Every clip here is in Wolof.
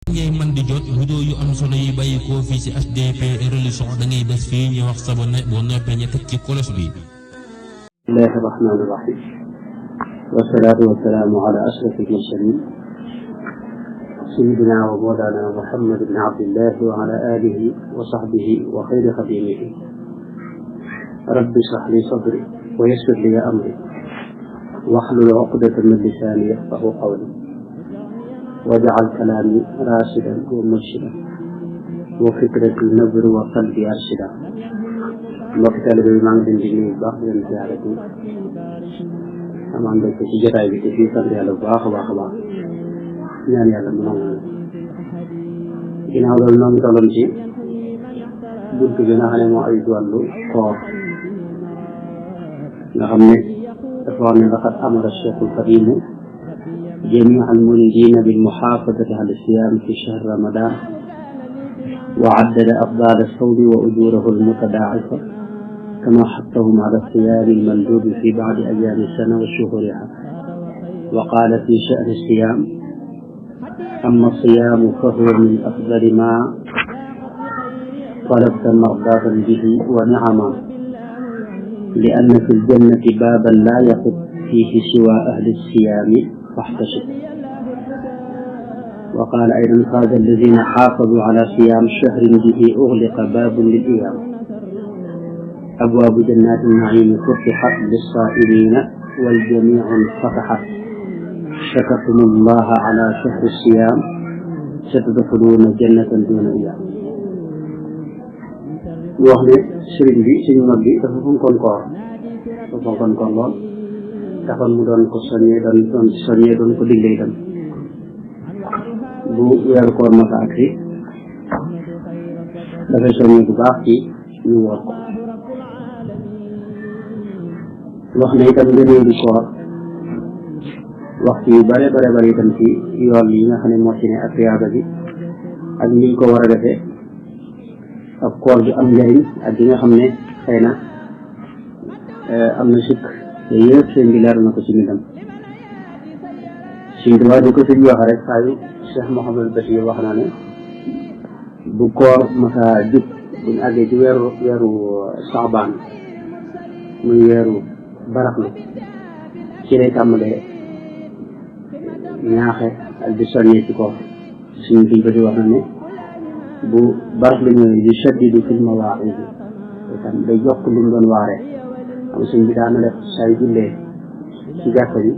ngay man di jot vidéo yu am solo yi bàyyi ko fii ci HDP religion da ngay bés fii ñu wax sabone boo noppee ñu teg ci kolos bi. bismillahi rahmani rahim wasalaatu wasalaamu ala ashrafil mursalin sayyidina wa mawlana Muhammad ibn Abdillah wa ala alihi wa sahbihi wa xayri xadimihi rabbi shrah li sadri wa yassir li amri wahlul uqdatan min lisani yafqahu qawli waj'al kalaami raashidan wa murshidan wa fikrati nawwir wa qalbi arshida. mbokki taalibe bi maa ngi leen di nuyu bu baax di leen ziyaare ci amaan mbégte ci jotaay bi te fii sant yàlla bu baax a baax a baax ñaan yàlla mu nangu ginnaaw loolu noo ngi tolloon ci buntu bi nga xam ne moo ay wàllu koor nga xam ne dafa wax ne laqad amara Cheikhul Xadim jamii al muridina bil muhaafadati ala siyaam fi shahr ramadan wa addada afdaal as-sawmi wa ujurahu al-mutadaa'ifa kama hathahum ala as-siyaam al-mandub fi ba'di ayyaam as-sana wa shuhuriha wa qaala fi sha'ni as-siyaam amma as-siyaam fa huwa min afdali ma talabta mardaatan bihi wa ni'aman li'anna fi al-jannati baaban laa yaqut fiihi siwaa ahli as-siyaam فاحتسب. وقال أيضا فاز الذين حافظوا على صيام شهر به أغلق باب للإيام أبواب جنات النعيم فتحت للصائمين والجميع انفتحت شكرتم الله على شهر الصيام ستدخلون جنة دون إيام. wax ne sëriñ bi suñu mag bi dafa fonkoon koor lool taxoon mu doon ko soññee doon ko digle itam bu weeru koor masa ak si dafay soññee bu baax ci ñu woor ko wax ne itam ngëneelu koor waxtu yu bare itam ci yoon yi nga xam ne moo ci ne ak riyaada bi ak niñ ko war a defee ak koor bi am njariñ ak yi nga xam ne xëy na am na sikk te yëpp sëñ bi leer na ko ci mbindam suñ duwaa di ko suñ wax rek saa yu Cheikh Mouhamadou Bachir wax naa ne bu koor masa jub buñ àggee ci weeru Saabaan muy weeru baraxlu ci lay tàmbalee ñaaxe ak di soññee ci koor suñ duñ Bachir wax na ne bu baraxlu ñëwee di shaddidu fil mawaa'id itam day yokk lu mu doon waaree am suñ bi daana def say jullee ci jàkka bi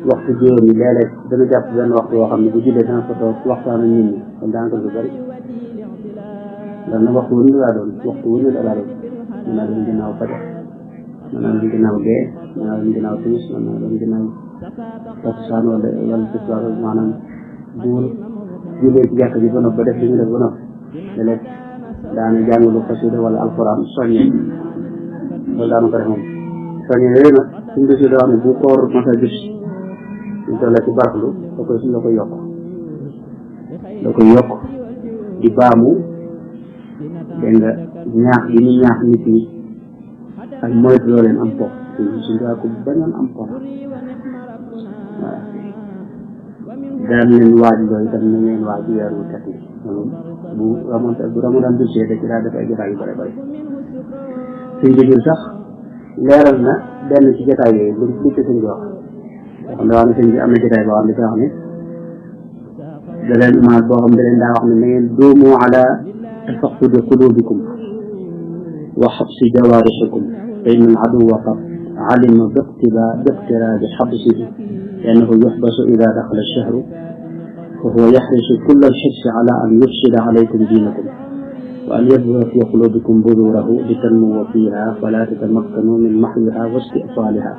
waxtu juróomi léeg-léeg dana jàpp benn waxtu yoo xam ne bu jullee dana fa toog waxtaan ak nit ñi kon daanaka lu bari ndax nag waxtu wuñu laa doon mën naa doon ginnaaw fajar mën naa doon ginnaaw gee mën naa doon ginnaaw timis mën naa doon ginnaaw takkusaan wala tisbaar maanaam bu jullee ci jàkka bi ba noppi ba def li ñu def ba noppi léeg-léeg daana jàng lu xasida wala alxuraan soññee loolu daanu ko def moom soññe yooyu nag suñu desi doo xam ne bu koor masa gis ñu toll ci baraxlu da koy yokk di baamu dégg nga ñaax yi ñu ñaax nit ñi ak moytu loo leen am po suñu daa ko bañoon am po waaw daan leen waaj loolu itam na ngeen waaj weeru tet yi bu ramadan dulsee da ci daa def ay jotaay yu bëri suñ déglu sax leeral na benn ci jotaay yooyu lu ci sëñ bi wax xam ne wax ne sëñ bi am na jotaay boo xam ne daa wax ne da leen maal boo xam ne da leen daa wax ne na ngeen doomu ala tafaqudi qulubikum wa xabsi jawaarixikum fa inna al aduwa qad alima biqtirabi xabsihi liannahu yuxbasu ida daxala alchahru fa huwa yaxrisu kulla alxirsi ala an yufsida alaykum diinakum وأن يبذر في قلوبكم بذوره لتنمو فيها فلا تتمكنوا من محوها واستئصالها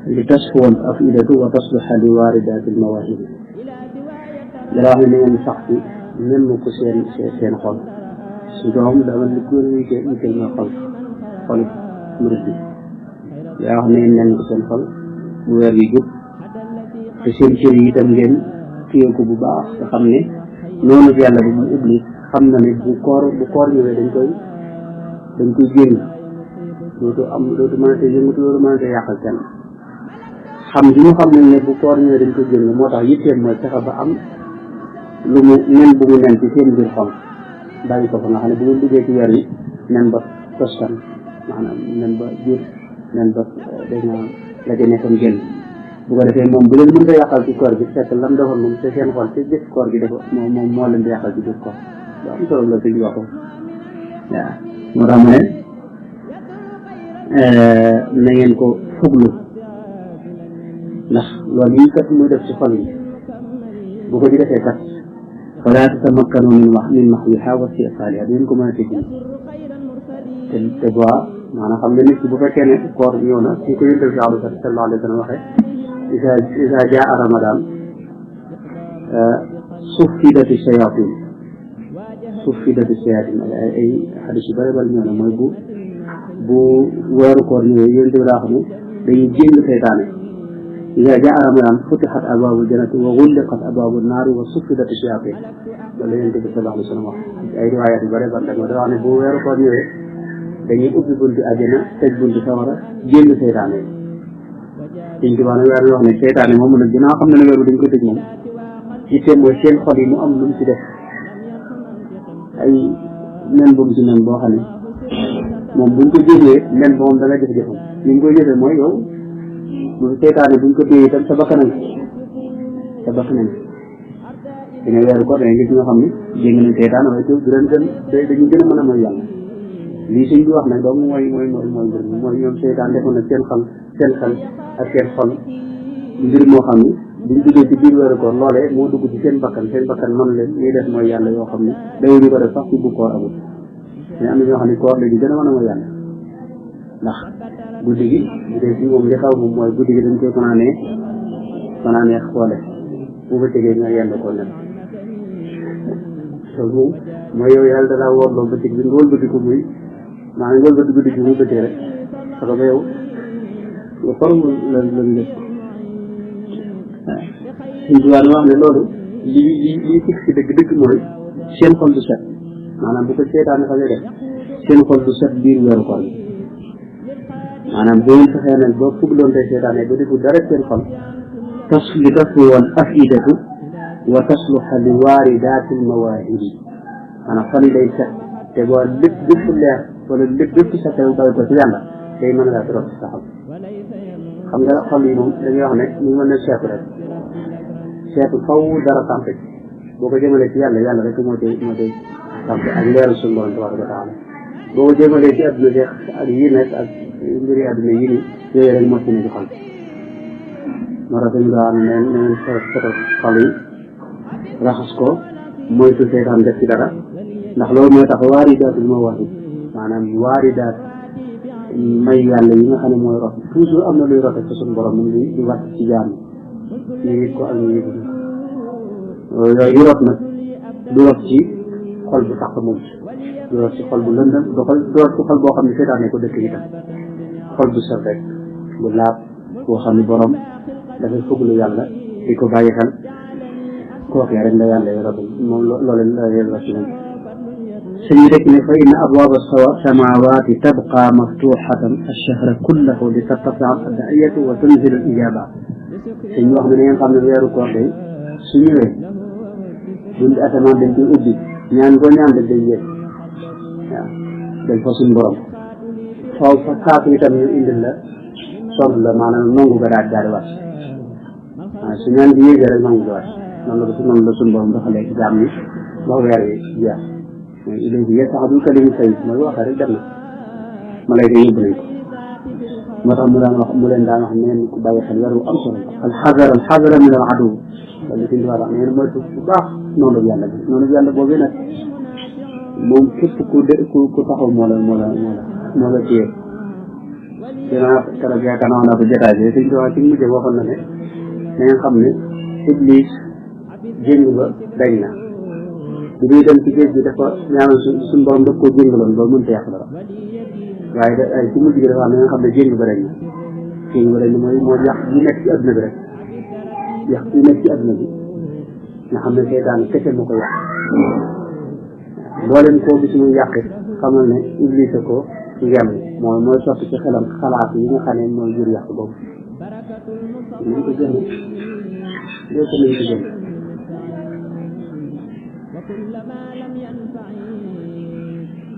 لتصفو الأفئدة وتصلح لواردات المواهب لراهم من صحفي من مكسين خلق سيدهم دعوان لكل مثل ما خلق مرسي لراهم من مكسين خلق ويري جب تسير شريطا جن كيوكو بباخ تخمني نونو في الله بمن إبليس xam na ne bu koor ñëwee dañ koy génn dootu mën a te yëngatu dootu mën a te yàqal kenn xam gi ñu xam ne bu koor ñëwee dañ ko génn moo tax yitteem mooy fexe ba am lu mu nen bu mu nen ci seen biir xol bàyyi ko fa nga xam ne bu ngeen duggee ci weer yi nen ba tostan maanaam nen ba jur nen ba dañu la ca nekkoon génn bu ko defee moom bu leen mën a yàqal ci koor gi fekk lam defoon moom te seen xol te jëf koor gi dafa moom moo leen di yàqal ci biir koor lu am solo la suñu waxoo waaw moo tax mu ne na ngeen ko fuglu ndax loolu yi kat muy def ci xol yi bu ko ci defee kat falaa tatamakkanu min mahwiha wa isti'saaliha du ngeen ko mën a tëj te bois maanaam xam nga nit ki bu fekkee ne koor ñëw na su ko yëntal si sallallahu alayhi wa sallam waxee isa jaa ramadan suffidati shayatin ay xadis yu bëri bëri ñëw na mooy bu weeru koor ñëwee yéen bi daa xam ne dañuy jéng seytaane isa jaa ramadan futixat abwaabul jannati wa gulliqat abwaabun naari wa suffidati shayatin loolu yéen bi sallallahu alayhi wa sallam wax ay riwaayaat yu bëri bëri moo da wax ne bu weeru koor ñëwee dañuy ubbi bunti àjjana tëj bunti sawara jéng seytaane yi suñ tubaab nag weer bi wax ne seytaane moom nag dinaa xam ne weer bi dañ ko tëj moom ittee mooy seen xol yi mu am lu mu ci def ay nen boobu ci nen boo xam ne moom buñ ko jëfee nen ba moom dana jëf-jëfam li ñu koy jëfee mooy yow bu seytaane buñ ko téye itam sa bakkanam dina weeru ko dana gis ñoo xam ne jéng nañ seytaane waaye teew dañu gën a mën a mooy yàlla lii suñ bi wax nag doomu mooy ñoom seytaan defoon na seen xel ak seen xol mbir moo xam ne buñ duggee ci biir weeru koor loolee moo dugg ci seen bakkan man leen ñuy def mooy yàlla yoo xam ne dawuñu ko def sax ci bu koor amul mais am na ñoo xam ne koor léegi gën a mën a mooy yàlla ndax guddi gi bu dee ci moom li xaw moom mooy guddi gi dañ koy fanaanee xoole bu ba tegee nga yend ko nen loolu moom mooy yow yàlla dalaa woorloo bëccëg bi nga wëlbati ko muy maanaam nga wëlbati guddi gi muy bëccëg rek parce que yow nga form lan lépp suñ tubaab wax ne loolu li fix ci dëgg mooy seen xol du set maanaam bu ko seetaane fa ngay def seen xol du set biir weeru koor bi maanaam boo leen fexee nag ba fugg doon tey seetaane ba defu dara seen xol li taslu woon afidatu wa tasluha li waaridaatil mawaahibi maanaam xol yi day set te boo lépp leer wala lépp set bàyyi ko ci yàlla day mën a laa trop ci saxam xam nga xol yi moom dañuy wax ne ñu mën na seetu rek seetu faw dara tàmpe boo ko jëmalee ci yàlla rek moo tey tàmpe ak leeru suñu borom tabaraka wa taala boo ko jëmalee ci adduna seex ak yi nekk ak mbiri adduna yi ni yooyu rek moo ci ne ci xol moo tax dañu daan neen setal xol yi raxas ko moytu seytaan def ci dara ndax loolu mooy tax waaridaat bi ma wax maanaam waaridaat may yàlla yi nga xam ne mooy rot toujours am na luy rote ci suñu borom mu ngi di wàcc ci jaam ñu yëg ko ak ñu yëg yooyu rot nag du rot ci xol bu tax moom du rot ci xol bu lëndëm du rot ci xol boo xam ne seetaane ko dëkk itam xol bu set rek bu laab boo xam ne borom dafay fuglu yàlla di ko bàyyi xel kookee rek la yàlla yi rot moom loolu la yàlla ci moom سيدي فإن أبواب السماوات تبقى مفتوحة الشهر كله لترتفع الأدعية وتنزل الإجابة سيدي wax ne ngeen xam ne weeru koor day su ñëwee bunt asamaan dañ koy ubbi ñaan ko ñaan dañ koy yéeg waaw dañ fa suñ borom faw fa saako itam ñu indil la song la maanaam nangu ga daal di wàcc waaw su ñaan bi yéegee rek nangu ga wàcc noonu la suñ borom dafa léegi jaam ni ba weer yi jeex ilayhi yas'adul kalimu tayyib mooy waxee rek dem na malayka yóbbu nañ ko moo tax mu leen daan wax ne ngeen ko bàyyi xel weeru am solo alxadara min al aduw loolu suñ tubaab wax ngeen moytu bu baax noonu yàlla boobee nag moom képp ku taxaw moo la téye dinaa keroog yaakaar naa ko jotaay bi suñ tubaab ci mujj waxoon na ne na ngeen xam ne iblis jéng ba dañ na bu ñuy dem ci géej gi dafa ñaanal suñu borom daf koo jéngaloon ba mënta yàq dara waaye ay ci mujj gi dafa am na nga xam ne jéng ba dañ na mooy yàq yi nekk ci adduna bi rek yàq yi nekk ci adduna bi nga xam ne seytaan kese moo ko yàq boo leen koo gis muy yàqit xamal ne iblis ko ngem mooy sotti ci xelam xalaat yi nga xam ne mooy jur yàq boobu nañ ko jënd lépp nañ ko jënd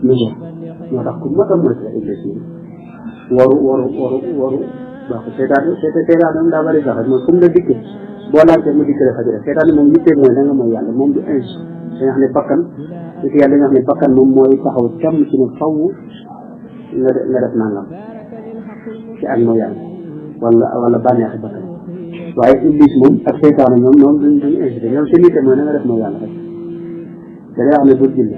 moo tax ku matam mooy sa iblis waru baax seetaan moom daa bari sax mooy fu mu la dikkee boo laajtee mu dikk dafa jëlee seetaan moom yittee mooy da nga mooy yàlla moom du insi dañu xam ne bakkan nit yàlla dañu xam ne bakkan moom mooy taxaw càmm ci ne faw nga def nangam ci ak mooy yàlla wala bànneexi bakkan waaye iblis moom ak seetaan ñoom duñu incité ñoom seen yitte mooy na nga def mooy yàlla rek da ngay wax ne bul julli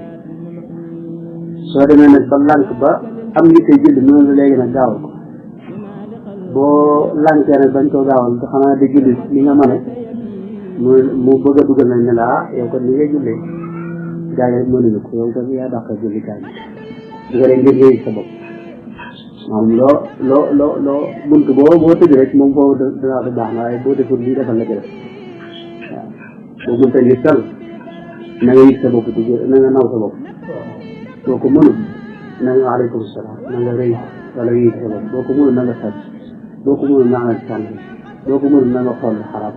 soo demee nag ba lànk ba am yitte julli mu ne léegi nag gaawal ko boo lànkee nag bañ koo gaawal ba xanaa di julli li nga mën a mu bëgg a dugal nañ ne la yow kon li ngay jullee gaa yi mënuñu ko yow kon yaa dàq julli gaa yi di nga dee ngir yëy sa bopp moom loo bunt boo tëj rek moom foofu danaa ko baax na waaye boo deful lii defal la ko def waaw boo mënta ngir sal na nga yëg sa bopp na nga naw sa bopp boo ko mënul na nga waaleykum salaam na nga rëy wala yëg sa bopp boo ko mënul na nga sàcc boo ko mënul na nga sànni boo ko mënul na nga xool xaraam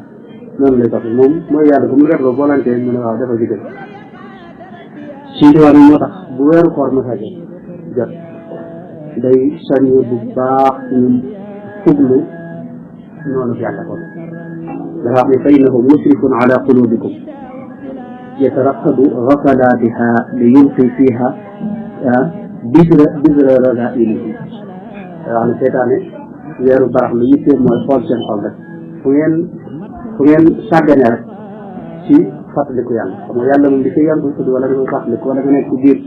noonu lay tax moom mooy yàlla ko mu def ko volonté mu ne waaw dafa digal si diwaan moo tax bu weeru koor message jot day soññe bu baax ñu fuglu noonu yàlla kon dafa wax ne fa innahu musrifun ala qulubikum yataraqadu ghafalatiha li yulqi fiha bidra radailihi dafa wax ne seetaane weeru barax lu yittee mooy xool seen xol rek fu ngeen sàggane rek ci fàttaliku yàlla xam nga yàlla moom di koy yàlla tudd wala da koy fàttaliku wala nga nekk ci biir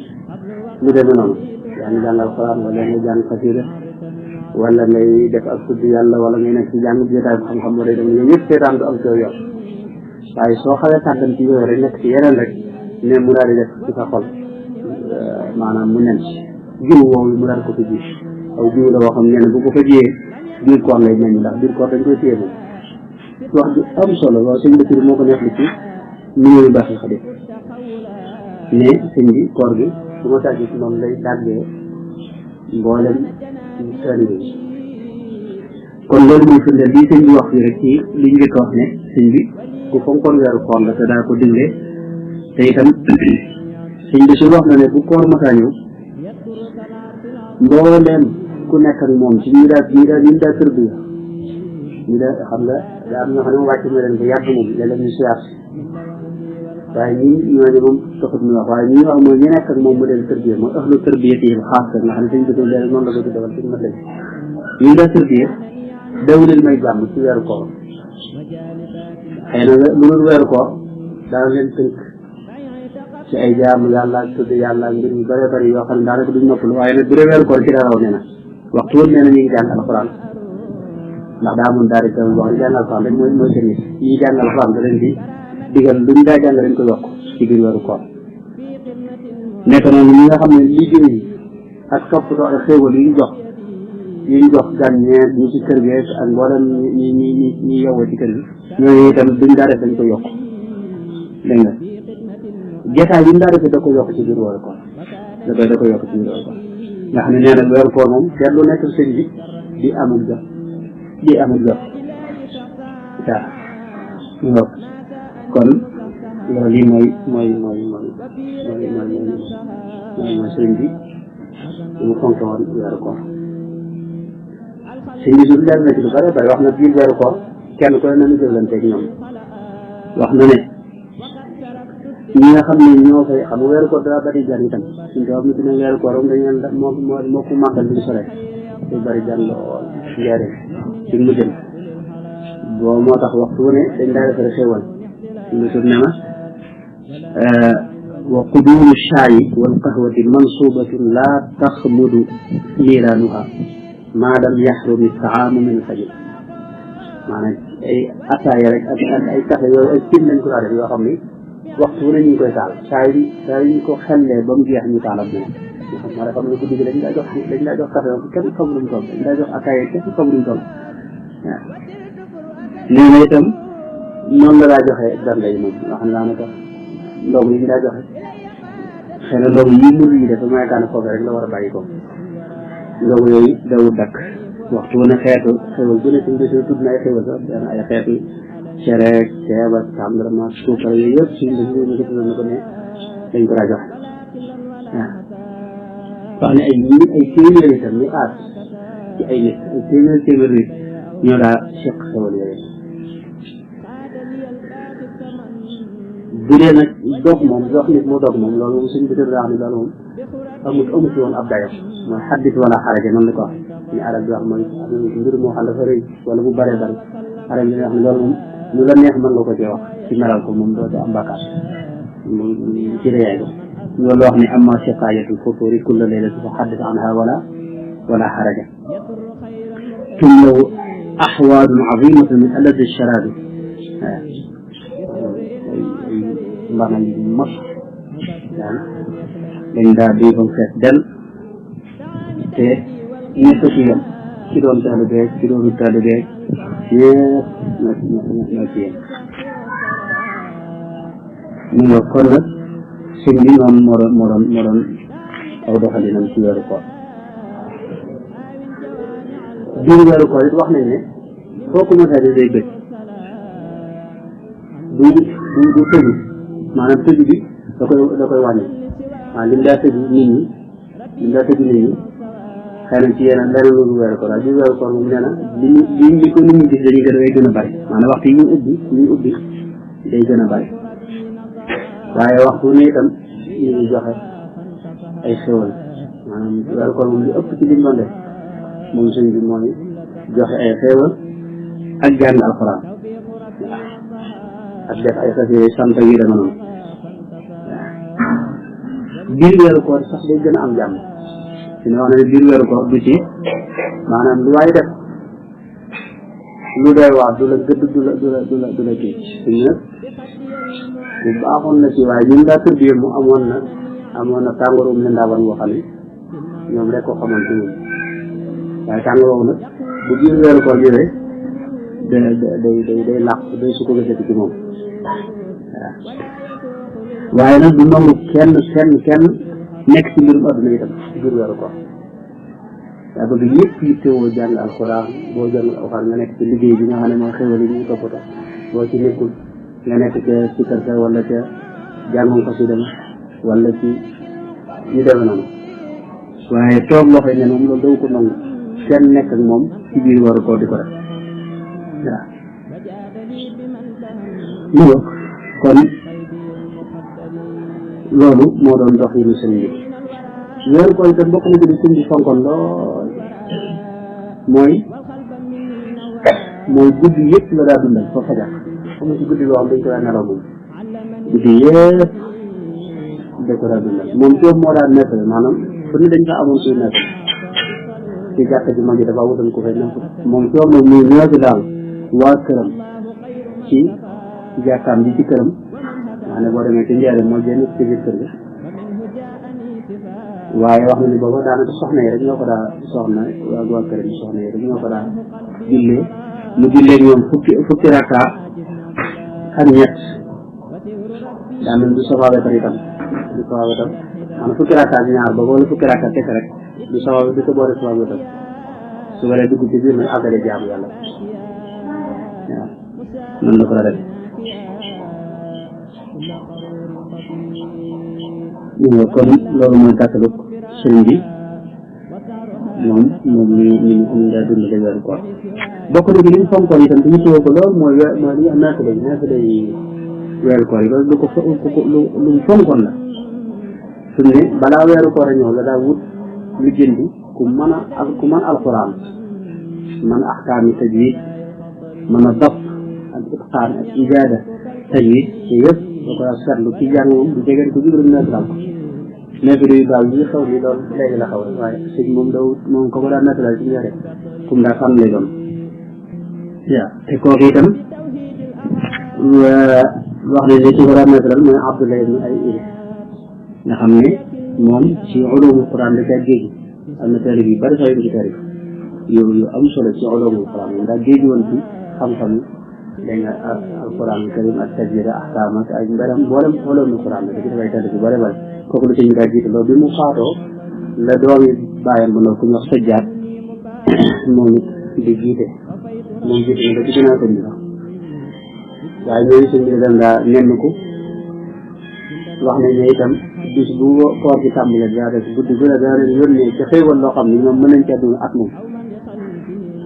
lu demee noonu yaa ngi jàng alxuraan wala ngay jàng xasida wala ngay def ak tudd yàlla wala ngay nekk ci jàng jotaay bu xam-xam wala dem yooyu yëpp seetaan du am coow yoon waaye soo xawee sàggan ci yooyu rek nekk ci yeneen rek ne mu daal di def ci sa xol maanaam mu nen jiw woowu mu daal ko fi ji aw jiw la boo xam ne bu ko fa jiyee biir koor lay meññ ndax biir koor dañ koy téye moom wax ju am solo loolu sëñ Basiru moo ko neexli ci nuyu baax yi xarit ne sëñ bi koor gi su ma tàggee ci moom lay tàggee mboolem seen bi kon loolu muy firndeel lii sëñ bi wax fii rek ci li ñu njëkk wax ne sëñ bi ku fonkoon weeru koor la te daa ko digle te itam sëñ bi su wax na ne bu koor masaa ñëw mbooleem ku nekk ak moom ci ñi daa kër bi ñu da xam nga daa am ñoo xam ne moom wàcc ma leen ko yàgg moom léeg-léeg ñu siyaar si waaye ñooñu moom taxut ñu wax waaye ñi wax mooy ñu nekk ak moom mu leen tërbiye mooy ahlu tërbiye yi xaas ka nga xam ne dañ ko def léegi noonu la ko ci defal suñu ma leen ñu daa tërbiye daw leen may jàmm ci weeru koor xëy na lu dul weeru koor daana leen tënk ci ay jaamu yàlla ak tudd yàlla ak mbir yu bare bari yoo xam ne daanaka duñ noppalu waaye nag bu dee weeru koor ci daraw nee na waxtu woon nee na ñu ngi jàng alxuraan ndax daa amoon daal di taw wax ne jàng alxuraan rek mooy service ñi jàng alxuraan da leen di digal luñ daa jàng dañ ko yokk ci biir weeru koor nekk noonu ñi nga xam ne liggéey ak toppatoo ak xéewal yi ñu jox gan ñeent ñi ci kër gi ak mboolem ñi yowoo ci kër gi ñooñu itam duñ daa def dañ ko yokk dégg nga jotaay yi ñu daa defee da ko yokk ci biir weeru koor da ko yokk ci biir weeru koor nga xam ne nee na weeru koor moom seet lu nekk sëñ bi di amul jot waaw kon loolu lii mooy sëriñ bi mu fonk woon weeru koor sëriñ bi su leer na ci lu bare bare wax na biir weeru koor kenn ko ne nañu jëflanteeg ñoom wax na ne ñi nga xam ne ñoo koy xam nga weeru koor daa bari gan itam suñ ko xam ne dina weeru koor moom dañu leen moo ko màggal bi ñu sore day bari gan lool njëriñ ci mu jëm boo moo tax waxtu wu ne dañ daa defare xéewal suñu sur ne ma wa qudulu shaayi wal qahwati mansubatun la taxmudu niiraanuha maa lam yaxrumi taamu min fajir maanaam ay ataaya rek ak ay café yooyu ay cin lañ ko daa def yoo xam ni waxtu wu ne ñu ngi koy taal saa yi ñu ko xellee ba mu jeex ñu taalat ne moo tax xam ne guddi gi dañ daa jox café kenn xamul lu mu toll dañ daa jox ataaya kenn xamul lu mu toll waaw nee na itam noonu la daa joxe bernde yi moom nga xam ne daanaka ndogu yi ñu daa joxe xëy na ndogu yi mur yi def ma yaakaar ne foofu rek la war a bàyyi ko ndogu yooyu dawul dakk waxtu wane xeetu xewal bu ne suñ bés tudd na ay xewal sax dana ay xeetu cereek ceeb ak tàndarma suukar yooyu yëpp suñ bés ñu ko tudd na ko ne dañ ko daa jox waaw wax ne ay téeméer itam ñu aat ci ay nit ay téeméer nit ñoo daa seq xewal yooyu bu dee nag dox moom jox nit mu dog moom loolu moom suñ bés daa wax ne loolu moom amut woon ab dayo mooy xaddit wala xaraja noonu la ko wax ñu arab bi wax mooy mbir moo xam dafa rëy wala bu bëree bëri arab bi wax ne loolu moom lu la neex mën nga ko cee wax ci meral ko moom doo am bàkkaar ci réyaay ko loolu wax ne amma siqaayatul futuuri kulla laylatin fa xaddit anha wala xaraja tumlaw axwaadun azimatun min aladi sharabi mbana yu mag dañ daa bii bam fees del te ñëpp ci yem ci doon taalibe ci doonu taalibe ñëpp ñoo ci yem mu nga kon nag sëñ bi noonu moo doon aw doxalinam ci weeru koor biir weeru koor it wax nañ ne foo ko mos a di day bëgg du tëju maanaam tëju bi da koy wàññi waaw lim daa tëju nit ñi xëy na ci yeneen leneen lu weeru koor bi weeru koor moom nee na li ko nit ñi gis dañuy gën a bari maanaam waxtu yi ñu ubbi day gën a bari waaye waxtu ne itam ñu ngi joxe ay xéwal maanaam weeru koor moom li ëpp ci liñ doon def moom sëñ bi mooy joxe ay xéwal ak jàng alxuraan ak def ay xasee sant yi dama noonu biir weeru koor sax day gën a am jàmm si ne wax na ne biir weeru koor du ci maanaam lu waay def lu doy waar du la gëdd du la kii suñu nag bu baaxoon na ci waaye ñun daa tëddee mu amoon na tàngoorum ne ndaaban boo xam ne ñoom rek ko xamoon ci ñun waaye tàngoor boobu nag bu biir weeru koor ñëwee day làq day su ko gisati ci moom waaye nag du nangu kenn nekk ci mbirum adduna itam ci biir weeru koor daa bëgg yëpp yi teewoo jàng alxuraan boo jàng alxuraan nga nekk ci liggéey bi nga xam ne mooy xéwal yi ñu toppatoo boo ci nekkul nga nekk ca sikkar ka wala ca jàngum xasida wala ci ñu demee noonu waaye toog loxoy ne moom loolu daw ko nangu kenn nekk ak moom ci biir weeru koor di ko def waaw kon loolu moo doon dox yi ñu sëñ bi weeru koor itam bokk na ci di sëñ bi fonkoon lool mooy guddi yëpp la daa dundal fa fajar xam ci guddi loo xam dañ ko daa nelaw moom guddi yëpp dañ ko daa dundal moom coob moo daa nettali maanaam fu ne dañ fa amoon suy nekk ci jàkka ji mag yi dafa wutoon ko fay nekk moom coob moom muy ñëwati daal waa këram ci jàkkaam bi ci këram maa ne boo demee ci njëriñ mooy génn ci biir kër gi waaye wax na ni booba daanaka soxna yi rek ñoo ko daa waa kër gi soxna yi rek ñoo ko daa jullee mu jullee ñoom fukki rakka ak ñett daa mel du safaaba itam maanaam fukki rakka ak ñaar ba wala fukki rakka kese rek du safaaba du ko boole safaaba itam su waree dugg ci biir nag àggale jaamu yàlla waaw noonu la ko la def kon loolu mooy kàttalu sëriñ bi moom ñu daa dund de weeru koor bokk na ci li ñu fonkoon itam te ñu tuwoo ko lool mooy li ñu am naafila yi weeru koor yi loolu lu mu fonkoon la su ne balaa weeru koor a ñëw la daa wut lu jëndi ku mën alxuraan mën axkaami tajwid mën a dab ak itqaan ak ijaada tajwid te yëpp da ko daa seetlu ci jàng moom du jegeen ko juróom naafila ko naafila yu daal yi xaw ni doon léegi la xaw waaye sëñ moom ko daa naafila ci njëriñ kum daa xam lay doon waaw te kooku itam wax nañ ne ci ko daa naafila mooy Abdullah ibn ay iri nga xam ne moom ci ulumul Quran da caa géej am na taarif yu bari sax yu ci taarif yu am solo ci ulumul Quran moom daa géej woon ci xam-xam dégg nga alquran karim ak tajwid ahkam ak ay mberam boolem ulumul Quran da ci dafay taarif yu bari bari kooku lu ci ñu daa jiite loolu bi mu faatoo la doomi bàyyam bu ndaw ku ñu wax Sajjaad moom it di jiite moom jiite na ba ci ginnaaw sëñ bi sax waaye ñooñu sëñ bi dem daa nemmiku wax nañ ne itam bis bu koor gi tàmbalee daa def guddi gu ne daa leen yónnee ca xéewal loo xam ne ñoom mën nañ cee dund at moom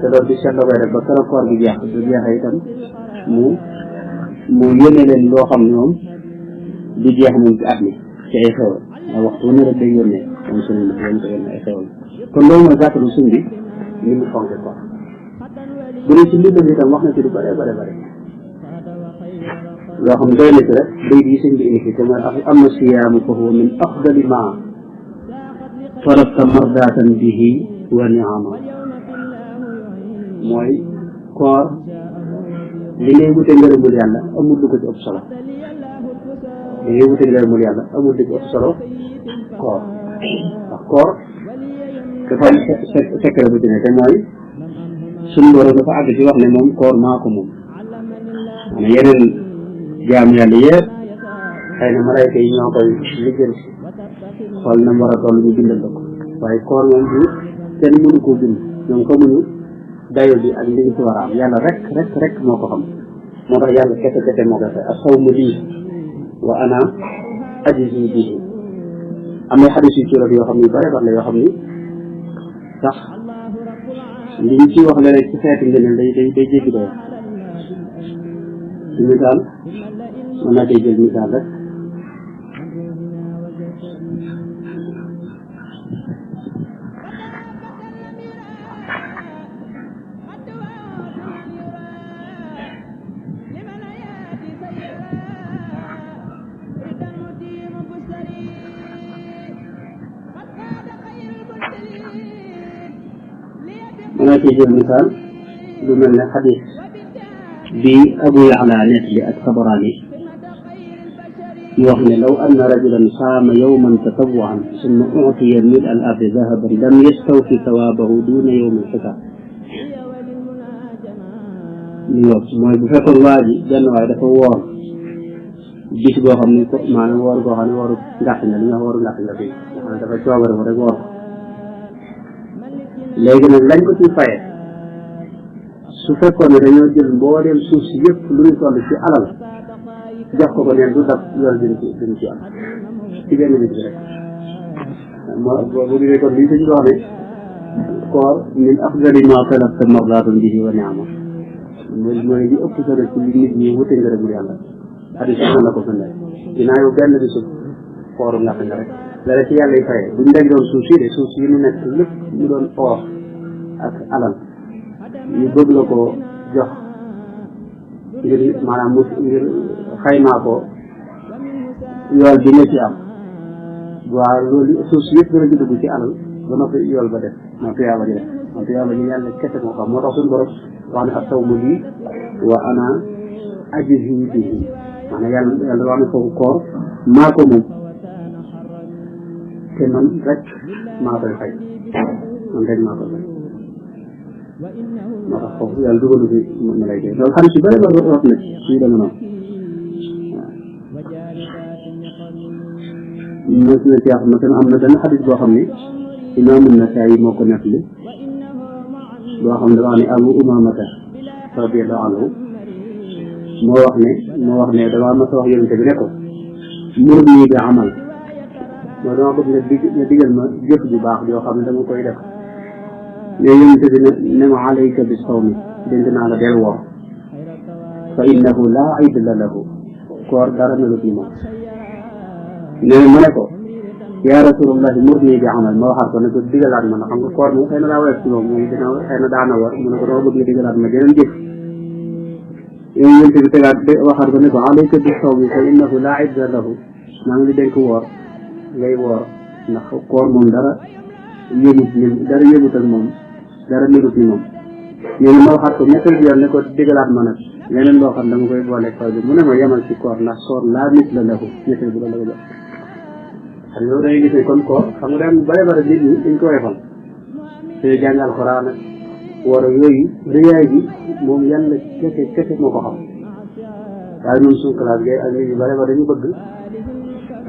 te loolu bis seet la koy def ba keroog koor gi jeex bu jeexee itam mu yónnee leen loo xam ne moom du jeex moom ci at mi ci ay xéewal waaye waxtu wu ne rek day yónnee moom sëñ bi dañ ko yónnee ay xéewal kon loolu mooy gàttalu sëñ bi ni mu fonke koor bu dee ci mbindam itam wax na ci lu bare bare bare loo xam doy na ci rek bayit yi sëñ bi indi fi te mooy amma siyaamu fa huwa min afdali ma talabta mardatan bihi wa niama mooy koor li ngay wute ngërëmul yàlla amul lu ko ci ëpp solo li ngay wute ngërëmul yàlla amul lu ko ëpp solo koor ndax koor dafa am secret bu ci ne te mooy suñu borom dafa àgg ci wax ne moom koor maa ko moom maanaam yeneen jaam yàlla yëpp xëy na malayka yi ñoo koy liggéey xool na mu war a toll ñu bindal la ko waaye koor moom du kenn mënu koo bind ñoom xamuñu dayo bi ak li ñu ci war a am yàlla rek moo ko xam moo tax yàlla kese moo koy fay as-sawmu lii wa ana ajzi bihi am na xadis yu ci rek yoo xam ni bare bare la yoo xam ni sax li ñu ci wax leneen ci xeeti ngëneel day jéggi doy ci misaal mën naa koy jël misaal rek mën naa koy jël misaal lu mel ne xadis bi Abu Ya'la nettali ak Tabarani ñu wax ne law anna rajulan saama yawman tatawwu'an summa u'tiya mil'a al-ardi dhahaban lam yastawfi thawaabahu duuna yawmi al-hisaab mooy bu fekkoon waa ji benn waay dafa woor bis boo xam ne maanaam woor goo xam ne wooru ngàtt nga li nga wooru ngàtt nga fii nga xam ne dafa coobare ko rek woor ko léegi nag lañ ko ci faye su fekkoon ne dañoo jël mbooleem suuf si yëpp lu ñu toll ci alal jox ko neen du dab yoon dina ci am ci benn bis bi rek bu gisee kon lii dañu wax ne koor min afdali ma talabta mardatun bihi wa ni'ama mooy li ëpp solo ci li nit ñi wute ngërëmul yàlla hadis na la ko fënde dinaa yow benn bisu kooru ngàtt nga rek dara ci yàlla yi faye buñ daj doon suuf si de suuf si mu nekk lépp mu doon or ak alal ñu bëgg la ko jox ngir maanaam ngir xaymaa ko yool bi nga ci am waaw loolu suuf si yëpp dana ci dugg ci alal ba noppi yool ba def moo tuyaaba ji def moo tuyaaba ji yàlla kese moo xam moo tax suñu borom wax ne as-sawmu lii wa ana ajzi bihi maanaam yàlla wax ne foofu koor maa ko moom te man rek maa koy fay man rek maa koy fay moo tax foofu yàlla dugalu fi malayka yi loolu xam si bëri ba rot na ci dama noonu mos na ci wax na am na benn xadis boo xam ne imaamu Nasaa'i moo ko nettali boo xam ne dafa ne Abu Umaamata radiyallahu anhu moo wax ne damaa mas a wax yonente bi ne ko murni bi amal moo dama bëgg nga digal ma jëf ju baax joo xam ne dama koy def mais yonente bi ne ma alayka bi sawmi dénk naa la del woor fa innahu laa idla lahu koor dara melut ni moom nee na ma ne ko yaa rasulallahi murni bi amal ma waxaat ko ne ko digalaat ma na xam nga koor moom xëy na daa woyof ci moom mooy dina xëy na daana war mu ne ko dama bëgg nga digalaat ma jeneen jëf yonente bi tegaat waxaat ko ne ko alayka bi sawmi fa innahu laa idla lahu maa ngi li dénk woor ngay woor ndax koor moom dara yëmut ak moom dara melut ni moom nee na ma waxaat ko ñetteel bi yoon ne ko digalaat ma nag leneen loo xam dama koy boole koor bi mu ne ma yemal ci koor ndax koor laa nit la lahu ñetteel bi la ko jox xam nga dangay gis ne kon koor xam nga daan bare nit ñi dañ ko wefal te jàng alxuraan ak war ak yooyu riyaay bi moom yàlla kese moo ko xam waaye ñun suñu classe gi ak nit ñi bare dañu bëgg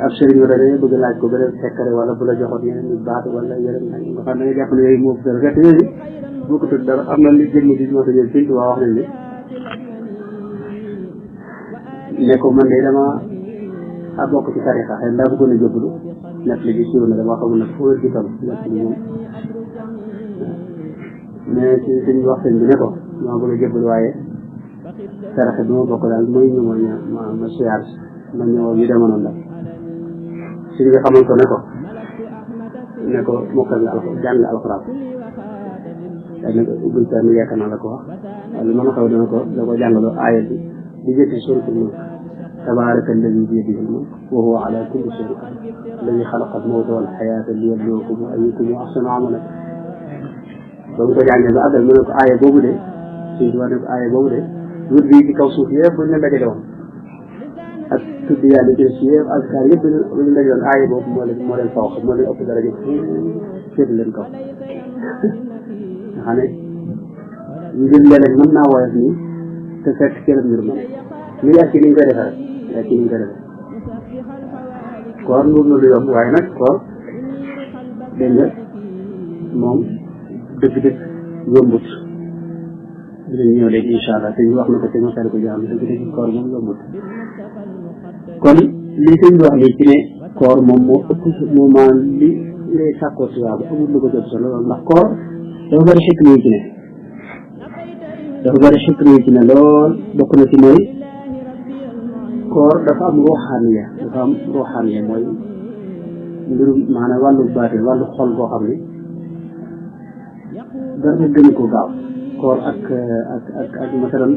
ab sëriñ wala dañu bëgg laaj ko beneen sekkare wala bu la joxoon yeneen nit baat wala yeneen nga xam da nga jàpp ne yooyu moo dara fekk yooyu bokkut ak dara am na li jëmm di moo tañëw Sëñ Tuubaa wax nañ ne ko man de dama a bokk ci tarixa xëy ndaa bëggoon a jébbalu nekk li gi siiw na dama xamul nag foo wér gi tam nekk li moom mais ci sëñ wax sëñ bi ne ko maa bëgg a jébbalu waaye tarixa bi ma bokk daal mooy ñu ma siyaar ma ñëw yu demoon nag sëñ bi xamal ko ne ko mokkal nga jàng alxuraan daal ne ko ubbil ta mi yekk na la ko wax waaye lu mën a xaw dana ko da ko jàngaloo aaya bi di jëtti suratul mulk tabaaraka alladi biyadihi al-mulk wa huwa ala kulli shay'in qadir alladi xalaqa al-mawta wal xayaata liyabluwakum ayyukum ahsanu amalan ba mu ko jàngee ba àggal mu ne ko aaya boobu de suñ tubaab ne ko aaya boobu de wut bii ci kaw suuf yëpp buñ leen dajale woon ak tudd yàlla ci si yëpp askar yëpp buñ leen dajale woon aaya boobu moo leen fawx moo leen ëpp daraja féete leen kaw nga xam ne mbir léeg-léeg mën naa woyof nii te fekk kenn mbir ma ne li ci niñ koy defee rek yaa ci niñ koy defee koor nguur na lu yomb waaye nag koor dégg nga moom dëgg-dëgg yombut dinañ ñëw léegi incha allah te ñu wax na ko te ma ko jaam dëgg-dëgg koor moom yombut kon li sëñ bi wax nii ci ne koor moom moo ëpp moo maan li ngay sàkkoo tuyaaba amul lu ko jot solo loolu ndax koor dafa bëri xikma yi ci ne lool bokk na ci mooy koor dafa am ruuxaaniya mooy mbirum maanaam wàllu baate wàllu xol boo xam ne dara gën ko gaaw koor ak masalan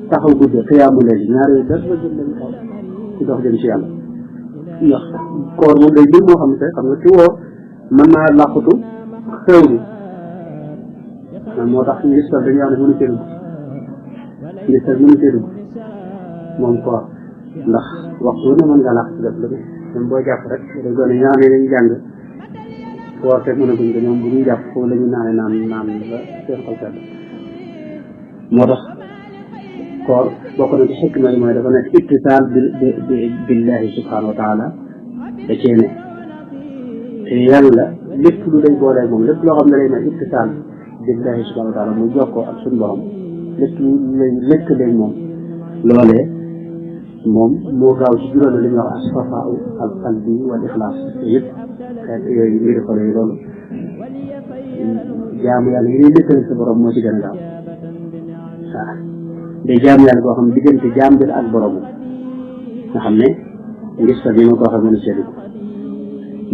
taxaw guddi xiyaamu léegi ñaar yooyu dara gën leen xol ci dox jëm ci yàlla ndax koor moom day mbir moo xam ne xam nga ci woo mën naa làqutu xew bi moo tax ñu gisal dañuy wax ne mënu cee dugg moom koor ndax waxtu ne mën nga làq ci def la même boo jàpp rek da gone ñoo xam ne dañuy jàng koor te mën a guñ ko ñoom bu ñuy jàpp foofu la ñu naan ba seen xol sedd moo tax koor bokk na ci xikma yi mooy dafa nekk ittisaal billahi subhanahu wa taala da cee ne te yàlla lépp lu lay boolee moom lépp loo xam ne lay may ittisaal billahi subhanahu wa taala muy jokkoo ak suñu borom lépp lu lay lëkkaleeg moom loolee moom moo gaaw ci juróom li ñuy wax as-safaa al qalbi wal ixlaas te yëpp xeet yooyu mbiri xol yi loolu jaamu yàlla yi lay lëkkale sa borom moo ci gën a gaaw waaw day jaamu yàlla boo xam ne diggante jaam bi ak borom nga xam ne ngis ta bi ma ko waxee mën a seetlu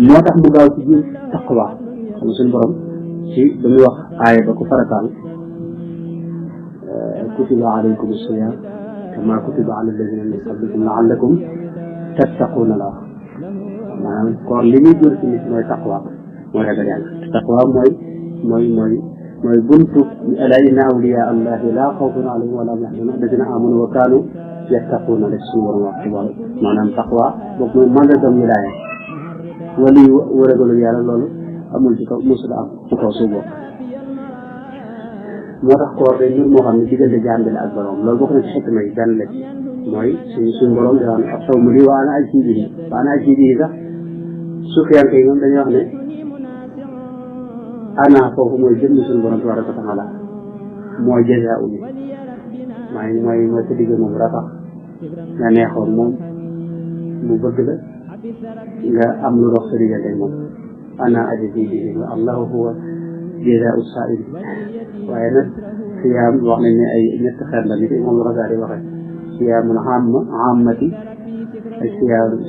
moo tax mu gaaw ci biir taqwa xam nga suñu borom ci ba muy wax aaya ba ko farataal kutiba alaykum as-siyaam kama kutiba ala alladina min qablikum laallakum tattaquuna la wax maanaam koor li muy jur ci nit mooy taqwa mooy ragal yàlla taqwa mooy buntu alaa inna awliyaa allahi laa xawfun alayhim wa laa hum yaxzanuun alladina aamanu wa kaanu yattaquuna la suñu borom wax ci loolu maanaam taqwa boobu mooy mandargam wilaaya wali wëragalu yàlla loolu amul ci kaw mosul am ci kaw suuf boobu moo tax koor day mbir moo xam ne diggante jaam bi la ak borom loolu bokk na ci xikma yi benn la ci mooy suñu borom dafa am as-sawmu lii wa ana ajzii bihi sax sufiyanke yi moom dañuy wax ne ana foofu mooy jëmm suñu borom tabaraka wa taala mooy jazaa'u bi mooy sa digg moom ratax nga neexoon moom mu bëgg la nga am lu dox sa diggante moom ana ajzii bihi allahu huwa jazaa'u saa'il waaye nag siyaam wax nañ ne ay ñetti xeet la ni ko imam Razaali waxee siyaamul aamati ak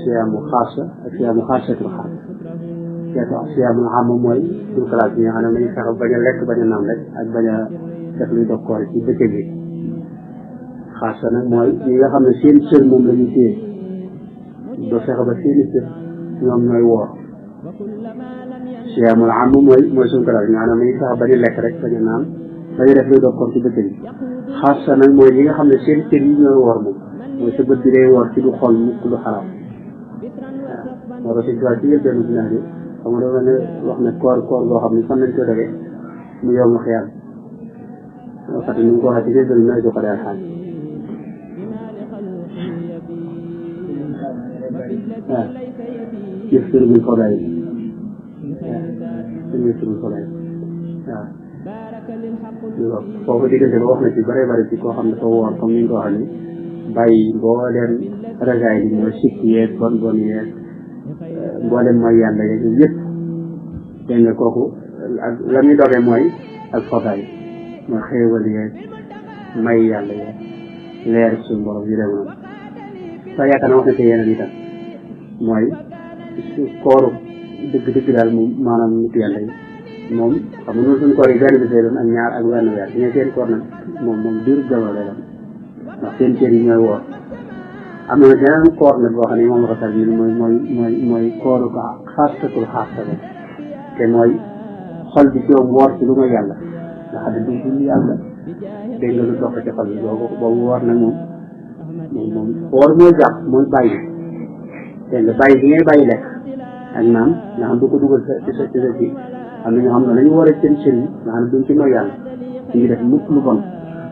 siyaamu xaasa ak siyaamu xaasatul xaas siyaamul aama mooy suñu classe bi nga xam ne dañuy fexe bañ a lekk bañ a naan rek ak bañ a def luy dog koor ci bëccëg bi xaasa nag mooy ñi nga xam ne seen cër moom la ñuy téye doo fexe ba seeni cër ñoom ñooy woor siyaamul aama mooy suñu classe bi nga xam ne dañuy fexe bañ a lekk rek bañ a naan dañuy def luy dog koor ci bëccëg bi xaasa nag mooy ñi nga xam ne seen cër yi ñooy woor moom mooy sa bët bi day woor ci du xol mukk lu xaraam waaw moo tax ci yëpp benn dina bi xam nga dafa ne wax ne koor boo xam ne fan lañ ko defee mu yomb xiyam fàtte ni mu ko waxee ci biir nawet bi ko daal xaaj waaw yëf tur bi xodaay waaw foofu diggante ba wax na ci bare bare ci koo xam ne dafa woor comme ni nga ko waxee ni bàyyi mbooleem ragaay bi mooy sikk yeeg bon bon yeeg mbooleem mooy yàlla yeeg yëpp dégg nga kooku ak la muy dogee mooy ak fotaay mooy xéewal yeeg may yàlla yeeg leer suñu borom yu dem noonu sax yaakaar naa wax na ci yeneen itam mooy kooru dëgg daal moom maanaam nit yàlla yi moom xam nga noonu suñu koor yi benn bis lay doon ak ñaar ak wenn weer di nga seen koor nag moom diiru jamono lay doon ndax seen cër yi ñooy woor am na nag yeneen koor nag boo xam ne moom la ko sal bi mooy kooru ko xaasatul xaasata te mooy xol bi joom woor ci lu ma yàlla nga xam ne du yàlla dégg nga lu dox ci xol bi boobu woor nag moom woor mooy jàpp mooy bàyyi dégg nga bàyyi bi ngay bàyyi lekk ak naan nga xam du ko dugal ci sa ci am na ñoo xam ne dañu war a seen sëriñ nga xam ne duñ ci mooy yàlla ñu ngi def mukk lu bon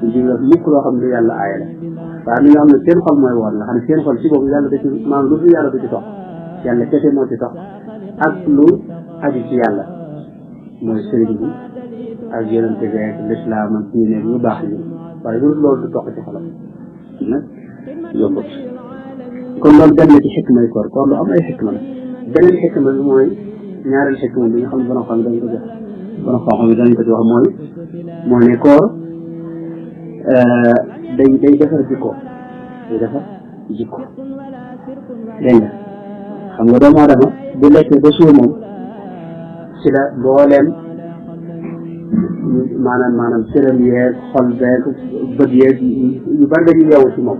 duñ ci def mukk loo xam ne lu yàlla aaye la waaye am na ñoo xam ne seen xol mooy woor nga xam ne seen xol ci boobu yàlla da ci maanaam lu fi yàlla du ci tox yàlla kese moo ci tox ak lu aju ci yàlla mooy sëriñ bi ak yonente bi ak lislaam ak diine ñu baax ñi waaye loolu du tox ci xolam nag yombut kon loolu benn ci xikma yi koor lu am ay xikma la beneen xikma bi mooy ñaareel xikma bi nga xam ne borom xam dañ ko jox borom xam-xam yi dañ ko ci wax mooy ne koor day defar jikko dégg nga xam nga doomu aadama bu lekkee ba suur moom ci la mbooleem maanaam cëram yeeg xol beeg bët yeeg yu bari dañuy yeewu ci moom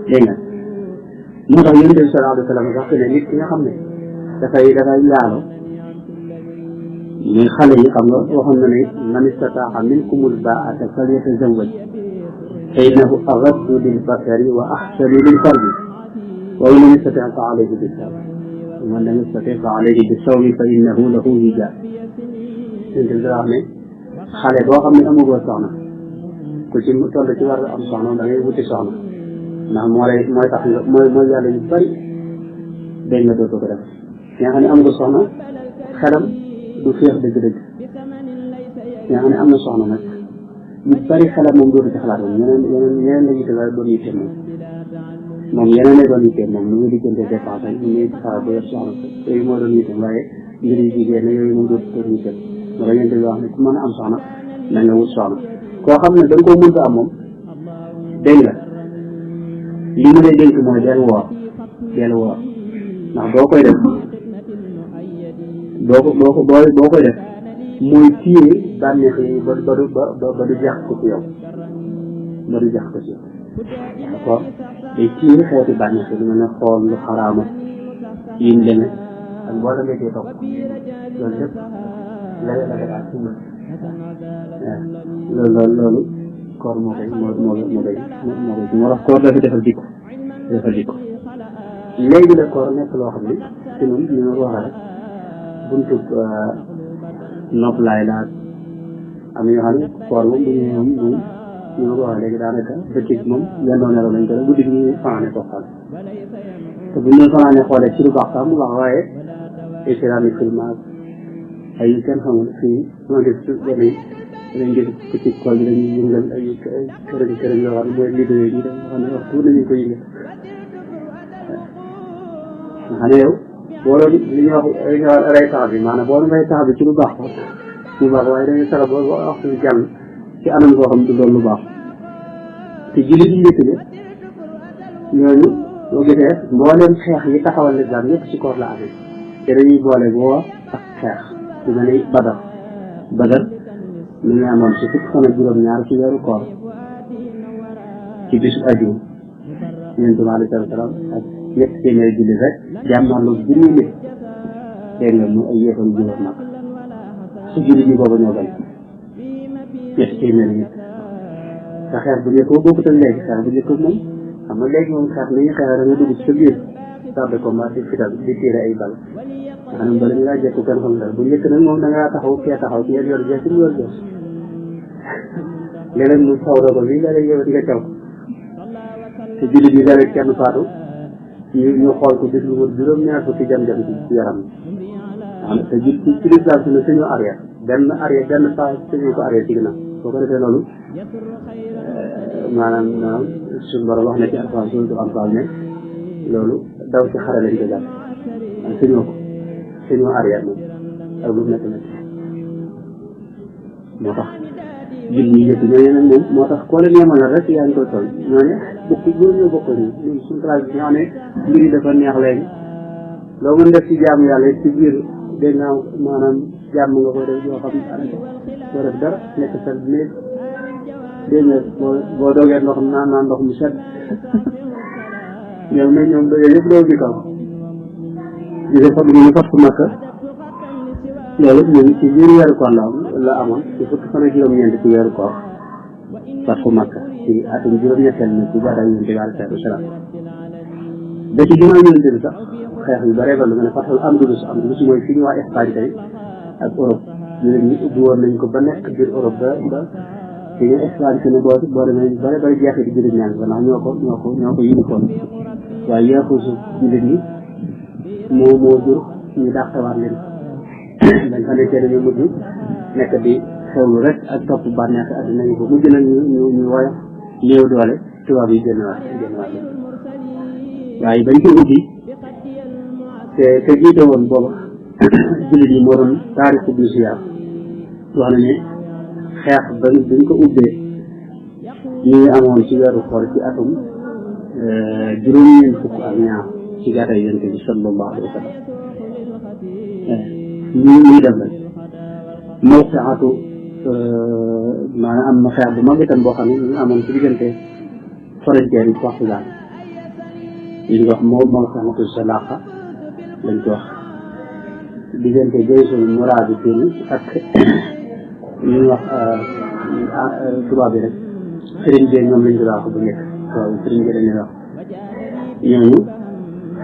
dégg nga moo tax yonent bi sallallahu alayhi wa sallam wax ne nit ki nga xam ne dafay njaalo muy xale yi xam nga waxoon na ne man istataa'a minkumul baa'ata falyatazawwaj fa innahu aghaddu lil basari wa ahsanu lil farji wa in lam yastati' fa alayhi bis-sawm wa man lam yastati' fa alayhi bis-sawmi fa innahu lahu wijaa yonent bi wax ne xale boo xam ne amagoo soxna ku ci toll ci war a am soxna da ngay wuti soxna ndax mooy tax nga mooy yàlla yu bari dégg nga dootu ko def nga xam ne am nga soxna xelam du féex dëgg-dëgg nga xam ne am na soxna nag yu bari xelam moom dootu ci xalaat moom yeneen la yitte la doon yitte moom yeneen lay doon yitte moom lu muy diggante dépense ak lu muy xalaat ba yor soxna yooyu moo doon yitte waaye mbir yu jigéen yooyu moom dootu doon yitte moo tax ngeen wax ne ku mën a am soxna na nga wut soxna koo xam ne da nga koo mënta am moom dégg nga li ma lay dénk mooy del woor ndax boo koy def boo koy def mooy téye bànneex yi ba du jax ko ci yow d'accord day téye xeeti bànneex yi lu mel ne xool lu xaraama yi mu demee ak boo demee cee topp loolu lépp la daal sunna loolu koor moo tax koor dafa defal jikko léegi la koor nekk loo xam ne ci ñun ñu ma waxee rek buntu noppalaay laa am yoo xam ne koor moom ñu ma ko waxee léegi daanaka bëccëg moom yendoo nelaw lañ ko def guddi gi ñu fanaane ko xool te bu ñu fanaane xoolee ci lu baax sax mu baax waaye islami filmat ay yu kenn xamul fii moo gis danañ gis ci koor bi dañuy yëngal ay kërëg yoo xam ne mooy lido yi def nga xam ne waxtu nañu ko yëngal nga xam ne yow boo doon li ñuy wax rey tax bi maanaam boo doon rey tax bi ci lu baax lu baax waaye dañuy sara ba waxtu bi jàll ci anam boo xam ne du doon lu baax te jullit yi njëkk ne ñooñu boo gisee mbooleem xeex yi taxawal lislaam yëpp ci koor la amee te dañuy boole woor ak xeex lu mel ni badar mi ngi amoon ci fukki fan ak juróom-ñaar ci weeru koor ci bisu ajuma yonent bi alayhi salaam ak ñetti téeméeri jullit rek jàmmarloo junni nit dégg nga mu ay yéefam juróom nag su jullit ñi boobu ñoo bañ ñetti téeméeri nit te xeex bu njëkk bokkut ak léegi xeex bu njëkk moom xam nga léegi moom xeex ni ñu xeex da nga dugg ci sa biir tardé combat di fital di tiire ay bal nga xam ne bala ñu laa jekku kenn xam dara bu njëkk nag moom da ngaa taxaw kee taxaw ci yor jeex ci yor jeex léeg-léeg mu xaw ko lii léeg-léeg yow nga caw te jullit ñi léeg-léeg kenn faatu ñu xool ko gis lu mu juróom-ñaar fukki jam-jam ci yaram te ci lislaam si ne suñu arrière benn arrière benn pas suñu ko arrière ci ginnaaw boo ko defee loolu maanaam suñu borom wax na ci alxuraan suñu Anfaal ne loolu daw ci xare lañ ko jàpp suñu arrière moom ak lu nekk nag moo tax jul ñi yëpp ñooñu nag moom moo tax koo leen yemal rek yaa ngi koy toll ñooñu bokk ñoo bokk nii ñun suñu classe bi ñoo ne mbir yi dafa neex léegi loo mën def ci jaamu yàlla ci biir dégg nga maanaam jàmm nga koy def yoo xam ne anaka doo def dara nekk sa néeg dégg nga boo doogee ndox naan ndox mu sedd ñoom nag ñoom dogee yëpp doog di kaw di ko fag ñu fat ko Makka loolu ñun ci biir weeru koor la amoon ci fukki fan ak juróom-ñeent ci weeru koor fat ko Makka ci atum juróom-ñetteel na ci gàddaay Yonent bi alayhi salaam ba ci ginnaaw Yonent bi sax xeex yu bare ba lu mel ne fatul Andalus mooy fi ñu waa Espagne tey ak Europe ñu ubbi woon nañ ko ba nekk biir Europe ba fi ñu Espagne fi ne boo demee bare bari jeexee di jullit ñaan ba ndax ñoo ko yilifoon waaye yeexusu jullit ñi moo jur ñu dàqewaat leen dañ fa nekkee dañu mujj nekk di xewlu rek ak topp bànneex addina yi ba mujj nag ñu woyof néew doole tubaab yi génnewaat leen waaye bañ ko ubbi te jiite woon booba jullit yi moo doon taarixu bi siyaar wax na ne xeex bañ ko ubbee ñu ngi amoon ci weeru koor ci atum juróom-ñeent fukk ak ñaar ci gàddaay Yonent bi sallallahu alayhi wa sallam ñuy dem rek mawqiatu maanaam am na xeex bu mag itam boo xam ne ñu ngi amoon ci diggante frontière yi Portugal yi ñu wax mawqiatu Salaqa lañ ko wax diggante Jaysul Muraabitiin ak ñu wax tubaab bi rek sëriñ bi ñoom lañ ko wax bu nekk waaw sëriñ bi dañuy wax ñooñu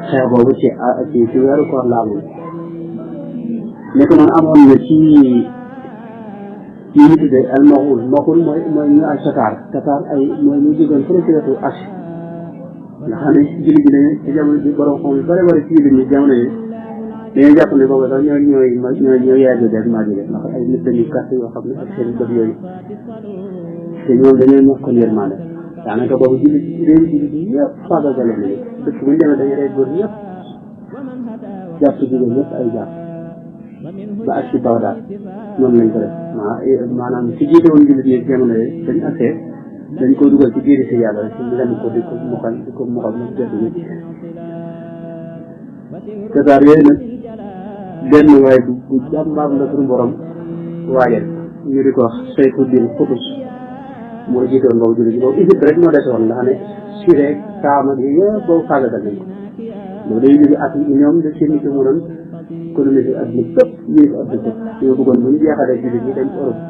xeex boobu ci weeru koor la amoon nekk noonu amoon na ci ñu tuddee al maxul mooy ñu ay Tatar ay mooy ñu jógoon fële ci wetu Asie nga xam ne jullit bi dañu ci jamono bi borom xam yu bëri bëri ci jullit ñi jamono yi dañuy jàpp ne boobu sax ñooy yaay def maa jóge ndax ay nit dañuy kàtt yoo xam ne ak seen bët yooyu te ñoom dañoo ñàkkoon yërmande daanaka boobu réew jullit yi yëpp faagagale nañu dëkk bu ñu demee dañuy rey góor yëpp jàpp jigéen yëpp ay jàpp ba ak ci Bagdad noonu lañ ko def maanaam ci jiite woon jullit yi jamono yi dañ accès dañ ko dugal ci biir si yàlla rek ñu dem ko di ko moxal mu jot nit Tatar yooyu nag benn waay bu jàmbaar la suñu borom waajal ñu di ko wax Sayfuddin Qutuz moo jiite woon boobu jullit yi boobu Égypte rek moo desoon nga xam ne Syrie Saam ak yooyu yëpp boobu faagagal nañ ko boobu day jóge ak ñoom de seen nit mu doon colonisé adduna bépp yéegi adduna bépp ñoo bëggoon bu ñu jeexalee jullit ñi dem Europe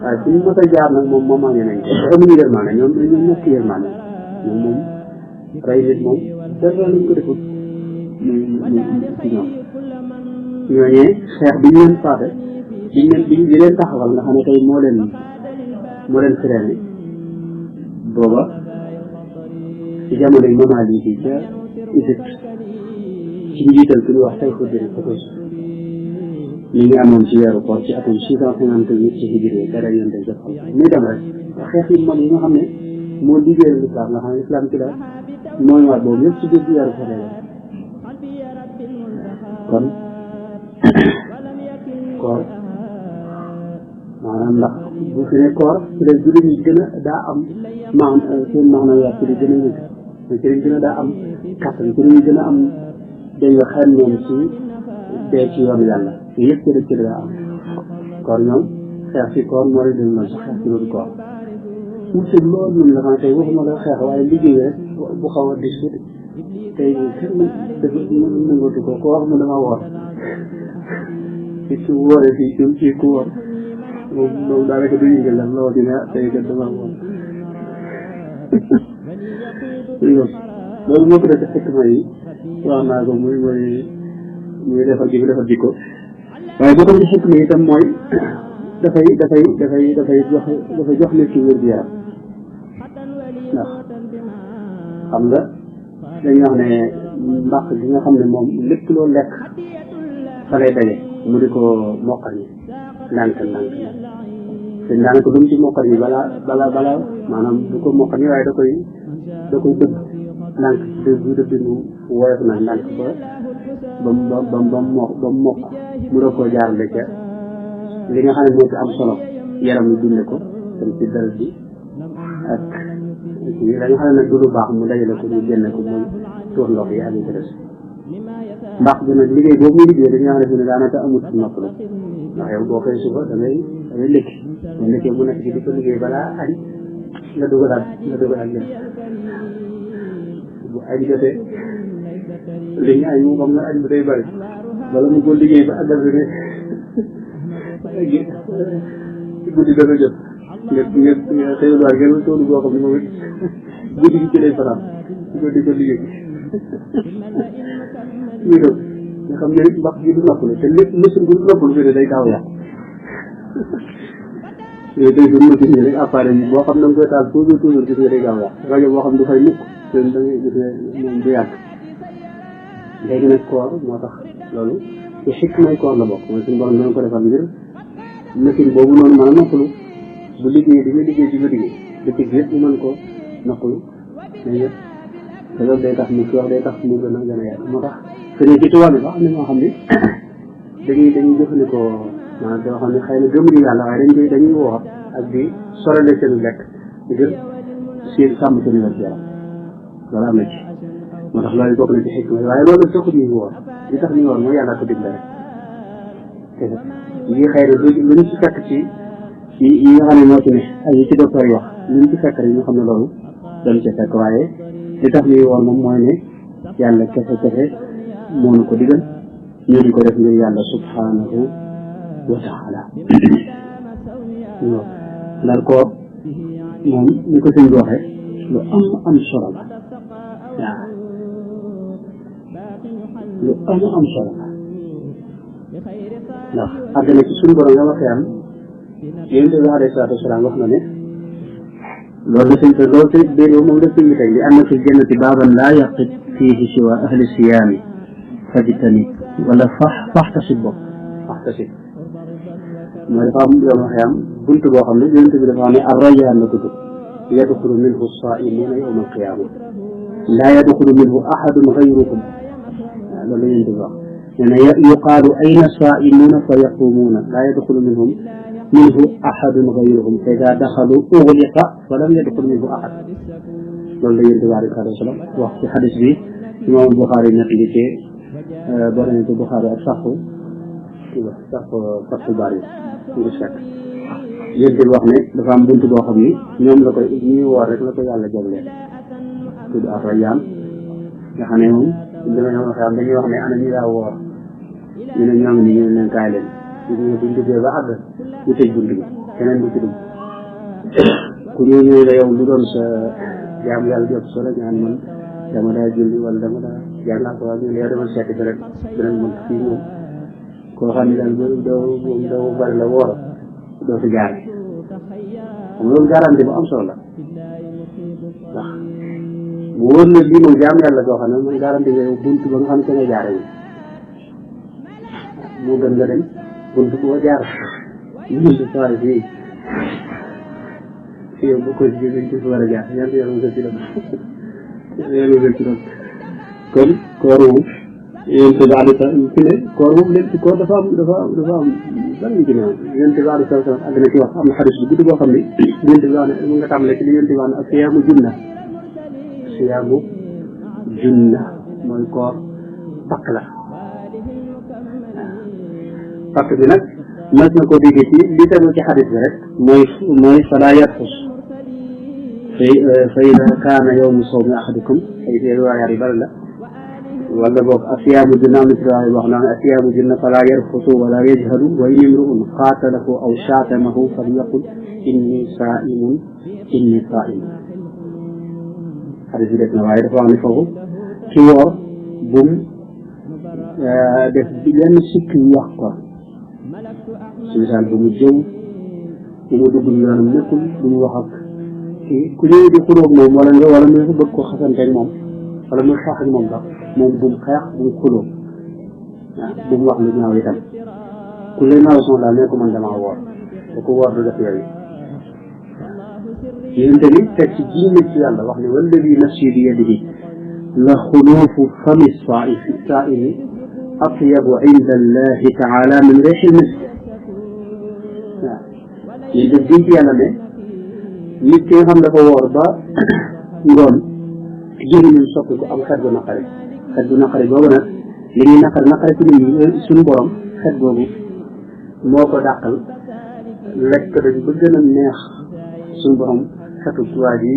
waaye suñu mos a jaar nag moom moomaane nañ ko te amuñu yërmaane ñoom dañu ñàkk yërmaane moom rey nit moom dara lañ ko defut ci ñoom ñooñee xeex bi ñu leen faate di leen taxawal nga xam ne tey moo leen freiné booba ci jamono yi Mamali bi ca Égypte ci njiital ku ñuy wax Sayfuddin Qutuz mi ngi amoon ci weeru koor ci atum 658 ci hijri dara yonte jot xam muy dem rek xeex yi mag yi nga xam ne moo liggéeyal l'islam nga xam ne islam ci la mooy waat boobu yëpp ci biir weeru koor la kon koor maanaam ndax bu fi ne koor ci la jullit yi gën a daa am seen maanaam yaat ci li gën a yëg ci lañ gën a daa am kàttan ci lañ gën a am dañ nga xam ñoom ci dee ci yoonu yàlla yëpp ci daa am kon ñoom xeex ci koor moo leen doon sax xeex ci loolu koor wuute loolu ñun la xam ne tey waxuma la xeex waaye liggéey rek bu xaw a dis tuuti tey kenn dafa nangatu ko wax mu dama woor ci wóore ci ku woor moom daanaka du yëngal la lool dina tey kat dama woor loolu moo ko def xikma yi wax naa ko muy defar jikko waaye boo ko ci xikma yi itam mooy dafay jox nit ki wér gu yaram ndax xam nga dañuy wax ne mbàq gi nga xam ne moom lépp loo lekk fa lay daje mu di ko mokkal yi ndànk te daanaka lu mu ci mokkal yi balaa maanaam du ko mokkal yi waaye da koy dëgg ndànk dëgg mu woyof na ndànk ba mu mokk mu doog koo jaarale ca li nga xam ne moo ci am solo yaram yi dunde ko tam ci dara bi ak la nga xam ne nag du lu baax mu dajale ko ñu génne ko mooy tuur ndox yi ak des mbaax bi nag liggéey boobu muy liggéey dañuy wax ne ne daanaka amul noppalu ndax yow boo koy suba da ngay lékki mu nekkee mu nekk ci di ko liggéey balaa añ nga dugalaat leen bu añ jotee li ñu añ mu xam nga añ bu day bëri wala mu ko liggéey ba àggal bi ne guddi dana jot nga xëyulwaat gën a toolu boo xam ne moom it guddi gi ci lay fanaan di ko liggéey muy doon nga xam ne mbax gi du noppalu te lépp machine bu du noppalu fi ne day gaaw yàqu yooyu day doon machine yi rek appareil yi boo xam ne nga koy taal toujours gis nga day gaaw yàqu rajo boo xam du fay mukk te da ngay gis ne moom du yàgg léegi nag koor moo tax loolu ci xikmay koor la bokk mooy suñu borom dana ko defal ngir machine boobu noonu mën a noppalu bu liggéey di nga liggéey ci guddi gi bëccëg yëpp mu mën ko noppalu mais yëpp te loolu day tax mu wax day tax mu gën a yàgg moo tax te ni ci tubaab bi sax am na ñoo xam ne dañuy jëfandikoo maanaam doo xam ne xëy na gëmuñu yàlla waaye dañuy woor ak di sorale seen lekk ngir seen sàmm seen wér yaram loolu am na ci moo tax loolu bokk na ci xikma waaye loolu taxut ñuy woor li tax ñuy woor mooy yàlla ko digle rek te yi xëy na lu ñu ci fekk ci yi nga xam ne moo ci ne ak yi ci docteur yi wax lu ñu ci fekk rek ñu xam ne loolu doon ci fekk waaye li tax ñuy woor moom mooy ne yàlla kese moo nu ko digal ñu di ko def ngir yàlla subhanahu wa taala daal koor moom ñu ko sëñ bi waxee lu am solo la waaw lu am solo la ndax àgg na ci suñu borom nga waxee am yonent bi alayhi salaatu wasalaam wax na ne loolu la sëñ bi loolu te déedéet moom la sëñ bi tey li am na fi jannati baaban laa yaqit fiihi siwa ahli siyaami fajtani wala faxtasib bopp faxtasib mooy dafa am yow waxee am buntu boo xam ne yonent bi dafa wax ne ar-rayyaan la tudd yadxulu minhu as-saa'imuuna yawma al-qiyaama laa yadxulu minhu ahadun gayrukum loolu la yonent bi wax nee na yuqaalu ayna as-saa'imuuna fa yaquumuuna laa yadxulu minhu ahadun gayruhum fa idaa daxalu ughliqa fa lam yadxul minhu ahad loolu la yonent bi alayhi salaatu wa salaam wax ci xadis bi imaam Buxaari nekk li ci boo demee ci Buxaari ak saxu Fathul Baari ngi fekk yéen di wax ne dafa am buntu boo xam ni ñoom la koy ñuy woor rek la ko yàlla jagleel tudd ar-Rayyaan nga xam ne moom damay xam dañuy wax ne ana ñi daa woor ñu ne ñoom ni ñu leen kaay leen ñu buñ duggee ba àgg ñu tëj bunt bi keneen du ci dugg ku ñëw la yow lu doon sa jaam yàlla jot solo ñaan man dama daa julli wala dama daa jàng alxuraan ñu ne yow dama seeti rek beneen bunt fii moom koo xam ne daal doo bari la woor doo fi jaar xam loolu garanti bu am solo la ndax bu wóor na lii moom jaam yàlla koo xam ne man garanti nga yow bunt ba nga xam ne ca nga jaare moo gën nga dem bunt boo jaar bunt soirée fii fii yow bu ko ci war a jaar ñaata yoon nga ci dem kon koor moom yéen te baal di fi ne koor moom léegi koor dafa am bari ñu ci ne yéen te baal di sax àgg na ci wax am na xaris bu gudd boo xam ne yéen te wax ne mu nga tàmbalee ci li yéen te wax ne ak siyaamu junna mooy koor pakk la pakk bi nag mas na ko déggee ci li tegu ci xadis bi rek mooy falaa yarfus fa ida kaana yawmu sawmi ahadikum ay riwaayaat yi bari la wala boog asiyaamu junna am na ci riwaaya wax naa ne asiyaamu junna falaa yarfusu wala yajhalu wa in imru'un qaatalahu aw shaatamahu falyaqul inni saa'imun xadis bi def na waaye dafa wax ne foofu ci woor bum def lenn sikk wax ko si misaal bu mu jëw bu mu dugg yoonam nekkul bu mu wax ak ku ñëw di xuróog moom wala nga bëgg ko xasanteeg moom wala muy xeex ak moom sax moom bu mu xeex bu mu xuloo waaw bu mu wax lu ñaaw itam ku lay naa son daal ne ko man damaa woor te ku woor du def yooyu yénte bi teg ci jiine ci yàlla wax ne walladi nafsi bi yadihi la xuluufu fami saa'imi atyabu inda allahi taala min reexil misk waaw yéen def giñ ci yàlla ne nit ki nga xam dafa woor ba ngoon gémmiñam soppi ko am xet gu naqari boobu nag li ñuy naqari ci nit ñi suñu borom xet boobu moo ko dàqal lekk dañ ba gën a neex suñu borom xetu waa ji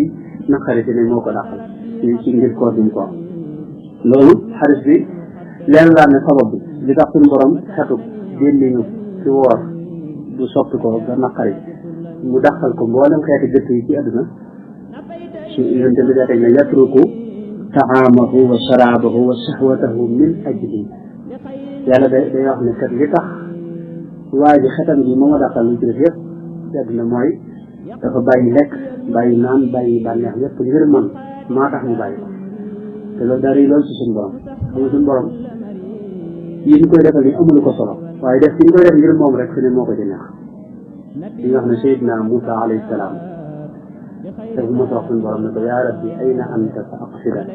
naqari ci ne moo ko dàqal ci ngir koor bi mu ko am loolu xaris bi leen laa ne sabab bi li tax suñu borom xetu gémmiñu ci woor du soppi ko ba naqari mu dàqal ko mboolem xeeti gëtt yi ci àdduna su yonte bi daa teg ne yatruku taamahu wa sharaabahu wa shahwatahu min ajli yàlla day wax ne kat li tax waa ji xetam gi moo ma dàqal lu ci def yëpp ci àdduna mooy dafa bàyyi lekk bàyyi naan bàyyi bànneex yëpp ngir man maa tax mu bàyyi ko te loolu daal loolu ci suñu borom xam nga suñu borom yi ñu koy defal ni amulu ko solo waaye def ci ñu koy def ngir moom rek fi ne moo ko ci neex li nga xam ne Seydina Moussa alayhi salaam daf ma wax suñu borom ne ko yaa rabbi ayna anta fa aqsidak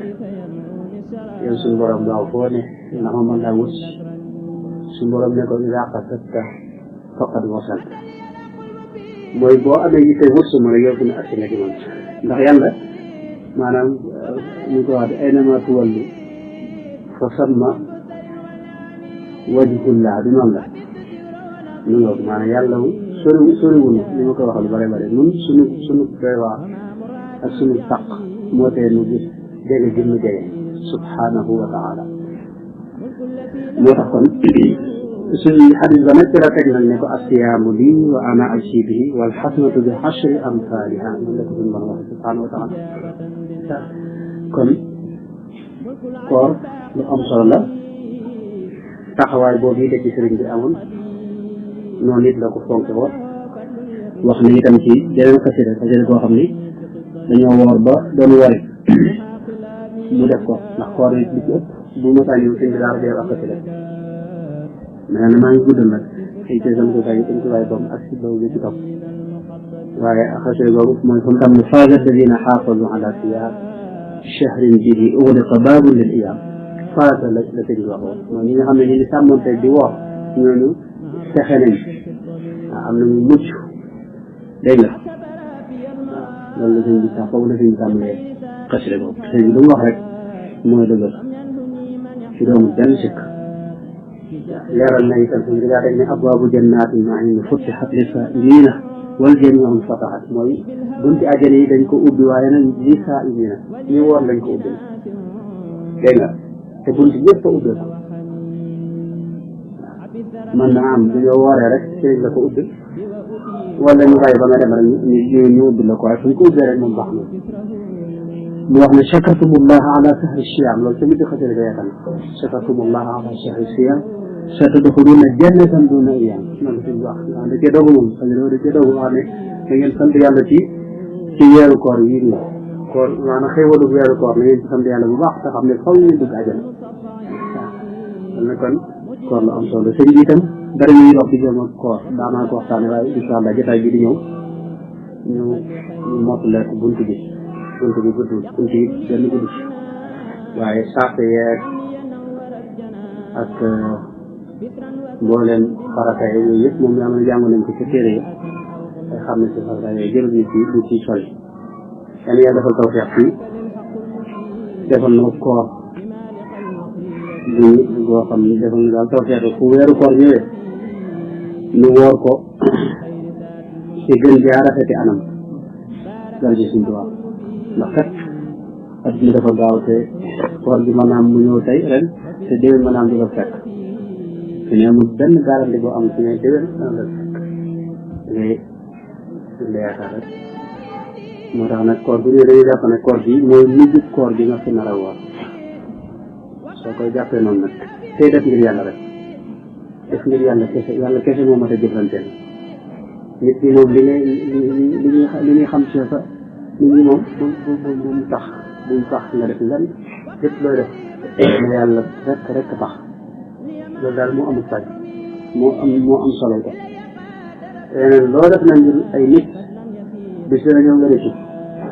yow suñu borom waaw foo ne ndax ma mën laa wut suñu borom ne ko idaa qasadta faqad wasalt mooy boo amee yitte wërsuma rek yow fi ne agsi nga ci man ndax yàlla maanaam ñu ko wax aynama tuwallu fa samma wajhullah du noonu la ñu nga maanaam yàlla soriwul li ma koy waxal bare bare nun suñu doy waar ak suñu saq moo tee nu gis jege gi mu jege subhanahu wa taala moo tax kon suñu xadis ba nag ci la teg nag ne ko asiyaamu lii wa ana ajzi bihi wal xasanatu bi xashri amsaaliha noonu la ko suñu borom waxe subhanahu wa taala kon koor lu am solo la taxawaay boobu yi ci sëriñ bi amoon noonu it la ko fonke woon wax na itam ci yeneen xasida koo xam ni dañoo woor ba doon wari mu def ko ndax koor yi li ci ëpp bu ma saa ñëw sëñ bi daal dee ak xasida mais na maa ngi guddal nag ay teesam ko bàyyi dañ ko bàyyi boom ak si boobu ci topp waaye xasida boobu mooy fa mu tam ne faaza alladina xaafazu ala siyaam shahrin bihi ughliqa baabun lil iyaam faaza la sëñ bi waxoon mooy ñi nga xam ne ñu ngi sàmmonteeg di woor ñooñu fexe nañ waaw am nañu mucc dégg nga waaw loolu la sëñ bi sax foofu la sëñ bi tàmbalee xasida boobu sëñ bi lu mu wax rek mooy dëggal ci doomu benn sikk leeral na itam suñ daa dañ ne abwaabu jannaati na'iim futtihat li saa'imiina wal jamii'u fatahat mooy bunti àjjana yi dañ ko ubbi waaye nag li saa'imiina ñu woor lañ ko ubbi dégg nga te bunti yëpp a ubbeeku man na am dañoo wooree rek sëriñ la ko ubbi wala ñu bàyyi ba nga dem rek ñu ubbi la ko waaye suñ ko ubbee rek moom baax na mu wax ne shakartumullaha ala shahri siyam loolu tamit di xasee da yaakaar shakartumullaha ala shahri siyam satadxuluna jannatan duna iyam noonu la suñ wax waaw da cee doogu moom da cee doogu wax ne da ngeen sant yàlla ci weeru koor yi nii koor maanaam xéewalu weeru koor na ngeen ci sant yàlla bu baax te xam ne faw ngeen dugg àjjana waaw kon koor lu am solo sëñ bi itam dara ñuy wax di jëm ak koor daanaa ko waxtaane waaye incha allah jotaay bi di ñëw ñu mottale ko bunt bi guddul bunt yi benn gudd waaye sart yeeg ak mbooleem farata yooyu yëpp moom yaa mën a jàng nañ ko ci téere yi ay xam ne si farata yooyu jël ñu ci lu ci sori yan yaa defal tawfeex fii defal na koor li boo xam ne defal na daal tawfeex fu weeru koor ñëwee ñu woor ko ci gën jaa rafeti anam dal ji suñ tubaab ndax kat adduna dafa gaaw te koor gi maanaam mu ñëw tey ren te déwén maanaam du la fekk su ne amul benn garanti boo am su ne déwén dana la fekk dangay dunda yaakaar rek moo tax nag koor bu ñëwee dañuy jàpp ne koor gi mooy mujj koor gi nga fi nar a woor soo koy jàppee noonu nag tey def ngir yàlla rek def ngir yàlla kese moo mat a jëflanteel nit ñi moom li ñuy xam ci sa nit ñi moom bu mu tax nga def lenn lépp looy def na yàlla rek tax loolu daal moo amul fay moo am solo ko leneen loo def na ngir ay nit bis dana ñëw nga rëccu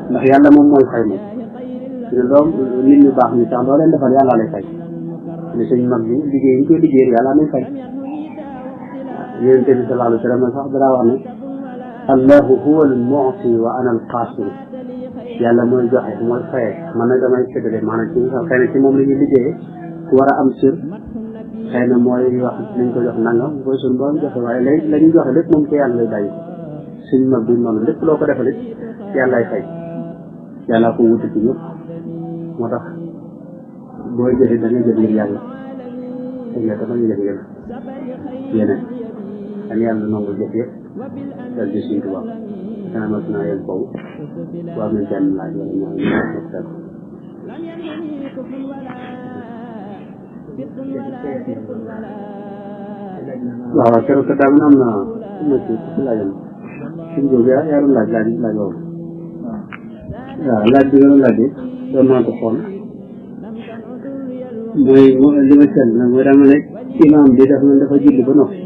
ndax yàlla moom mooy fay moom ne doom nit ñu baax ñi sax loo leen defal yàlla lay fay ne suñ mag bi liggéey ñu koy liggéey yàlla may fay yonent bi sallallahu alayhi wa sallam sax danaa wax ne allahu huwa al mu'ti wa ana al qasim yàlla mooy joxe mooy faye man nag damay séddale maanaam ci xëy na ci moom la ñuy liggéeyee ku war a am sër xëy na mooy wax nañ ko jox nangam koy suñ borom joxe waaye lay la ñuy joxe lépp moom ci yàlla lay bàyyi suñ mag bi noonu lépp loo ko defalit yàlla lay fay yàlla ko wuti ci ñëpp moo tax booy jëfe da ngay jëf ngir yàlla dégg nga dafa ñu jëf ngir yeneen ak yàlla nangu jëf yëpp dal di suñ tubaab kana mas naa yem foofu waa nañ benn laaj wala ñaar ñu nekk waaw keroog kat daa am na ci laajam suñ boobu yaa doon laaj boobu waaw laaj bi nga doon laaj doon naa ko xool mooy li ma seetlu nag mooy dama ne imaam bi dafa julli ba noppi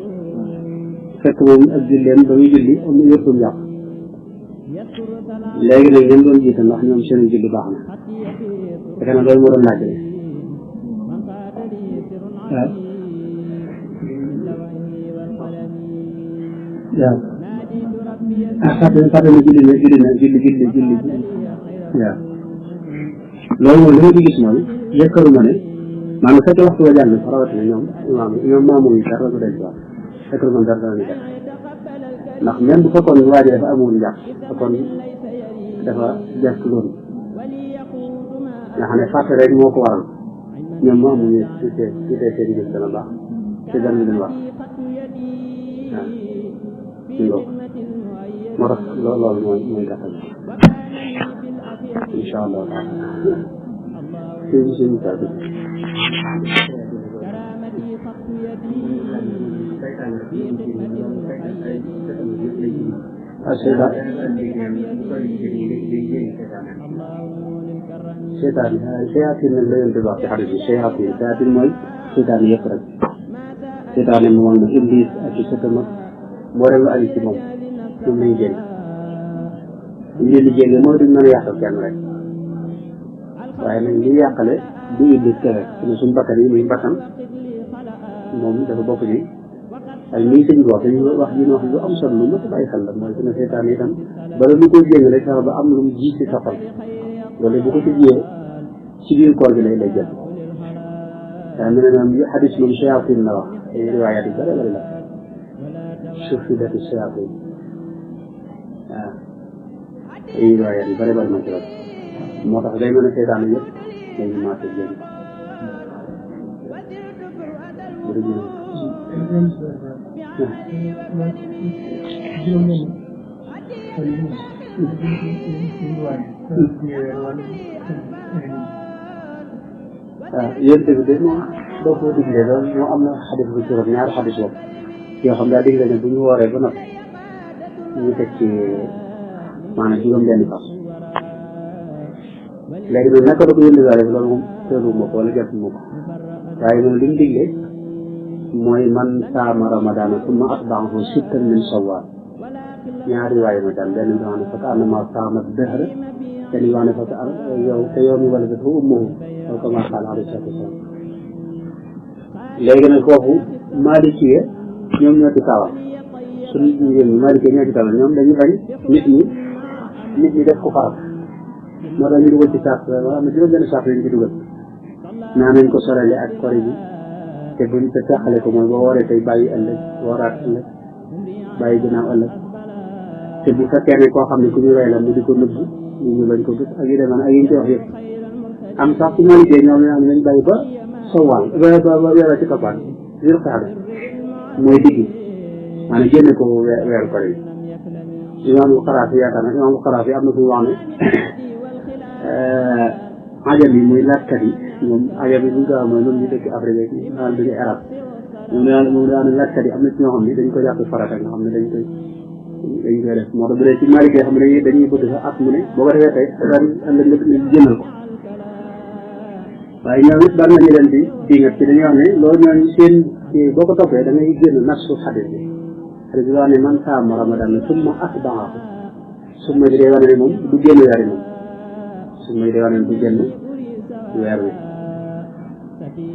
fekk moom ak julleem ba muy julli am yëpp mu yàqu léegi nag ñoom doon jiite ndax ñoom seen julli baax na defe naa loolu moo doon laaj rek waaw waaw fàtte na julli waaw loolu moom li ma ci gis mooy yëkkaru ma ne maanaam fekk waxtu wa jàll sax rawatina ñoom maamu yi dara du denc wax fekkaru ma dara dana ñu def ndax même bu fekkoon waa ji dafa amoon njàpp fekkoon dafa jàpp loolu nga xam ne fàtte rek moo ko waral ñoom mu amuñu ci seen jëf dana baax ci dara ñu leen wax waaw moo tax loolu mooy gàttal incha allah suñu saa bi seytaane nag la yonte wax ci xarit bi seytaane mooy seytaane yëpp rek seytaane moom na iblis ak ci sëtama moo dem lu aju ci moom ñoom lañu jéng ñu leen di jéng mooy duñ mën a yàqal kenn rek waaye nag li yàqale du iblis kere suñu bakkan yi muy bakkan moom dafa bokk ci ak lii sëñ bi wax dañu wax ji wax lu am solo lu mat a bàyyi xel la mooy suñu seytaane itam bala lu koy jéng rek sax ba am lu mu ji ci sa xol loolu bu ko ci jiyee ci biir koor gi lay jël daa mel ne am xadis moom shayatin la wax ay riwaayaat yu bëri bëri la sufidati shayatin waaw ay riwaayaat yu bëri bëri na ci la moo tax day mën a seytaane yëpp dañu maase jéem waaw yéen tamit de moom doo ko diglee loolu moo am na xadis bu juróom ñaari xadis boobu yoo xam daa digle ne bu ñu wooree ba noppi ñu teg ci maanaam juróom-benn fas léegi nag naka la ko yëndu waale loolu moom teelu ma ko wala jàpp ma ko waaye moom li mu digle mooy man saama ramadaana summa atba'ahu sittan min shawwal ñaari waaye ma daan benn bi wax ne fa kaannama saama dahra kenn wax ne fa yow te yow mi wala dafa ummuhu aw kama qaala alayhi salaatu wasalaam léegi nag foofu Maalikiye ñoom ñoo ci tawal suñu njëriñ Maalikiye ñoo ci tawal ñoom dañuy bañ nit ñi def ko faral moo tax ñu dugal ci saaf am na juróom-benn saaf lañ ci dugal naa nañ ko sorale ak kori bi te buñ te teqale ko mooy boo waree tey bàyyi ëllëg waraat ëllëg bàyyi ginnaaw ëllëg te bu fekkee ne koo xam ne ku ñu rey la mu di ko nëbb ñu bañ ko gis ak yu demee ak yi ñu ci wax yëpp am sax ci Maalikiye ñoom ñoo xam ne nañ bàyyi ba sowal ba weera ci toppaan jur xaada mooy digg maanaam génne ko weeru kori bi imaamu Xaraafi yaakaar na imaamu Xaraafi am na fu wax ne ajam yi muy laajkat yi moom ajam yi bu ñu ko wax mooy ñoom ñu dëkk Afrique yi naan duñu arab moom daa ne laajkat yi am na ci ñoo xam ne dañ ko jàpp farata nga xam ne dañ koy def moo tax bu dee ci Maalikiye xam ne dañuy bëgg sax at mu ne boo ko defee tey daan ëllëg nga génnal ko waaye ñoom it daan nañu leen di dingat ci dañuy wax ne loolu ñooñu seen yooyu boo ko toppee da ngay génn nasu xadis bi wax ne man saama ramadan summa atbaahu summa bi day wane ne moom du génn weer yi moom summa bi day wane ne du génn weer wi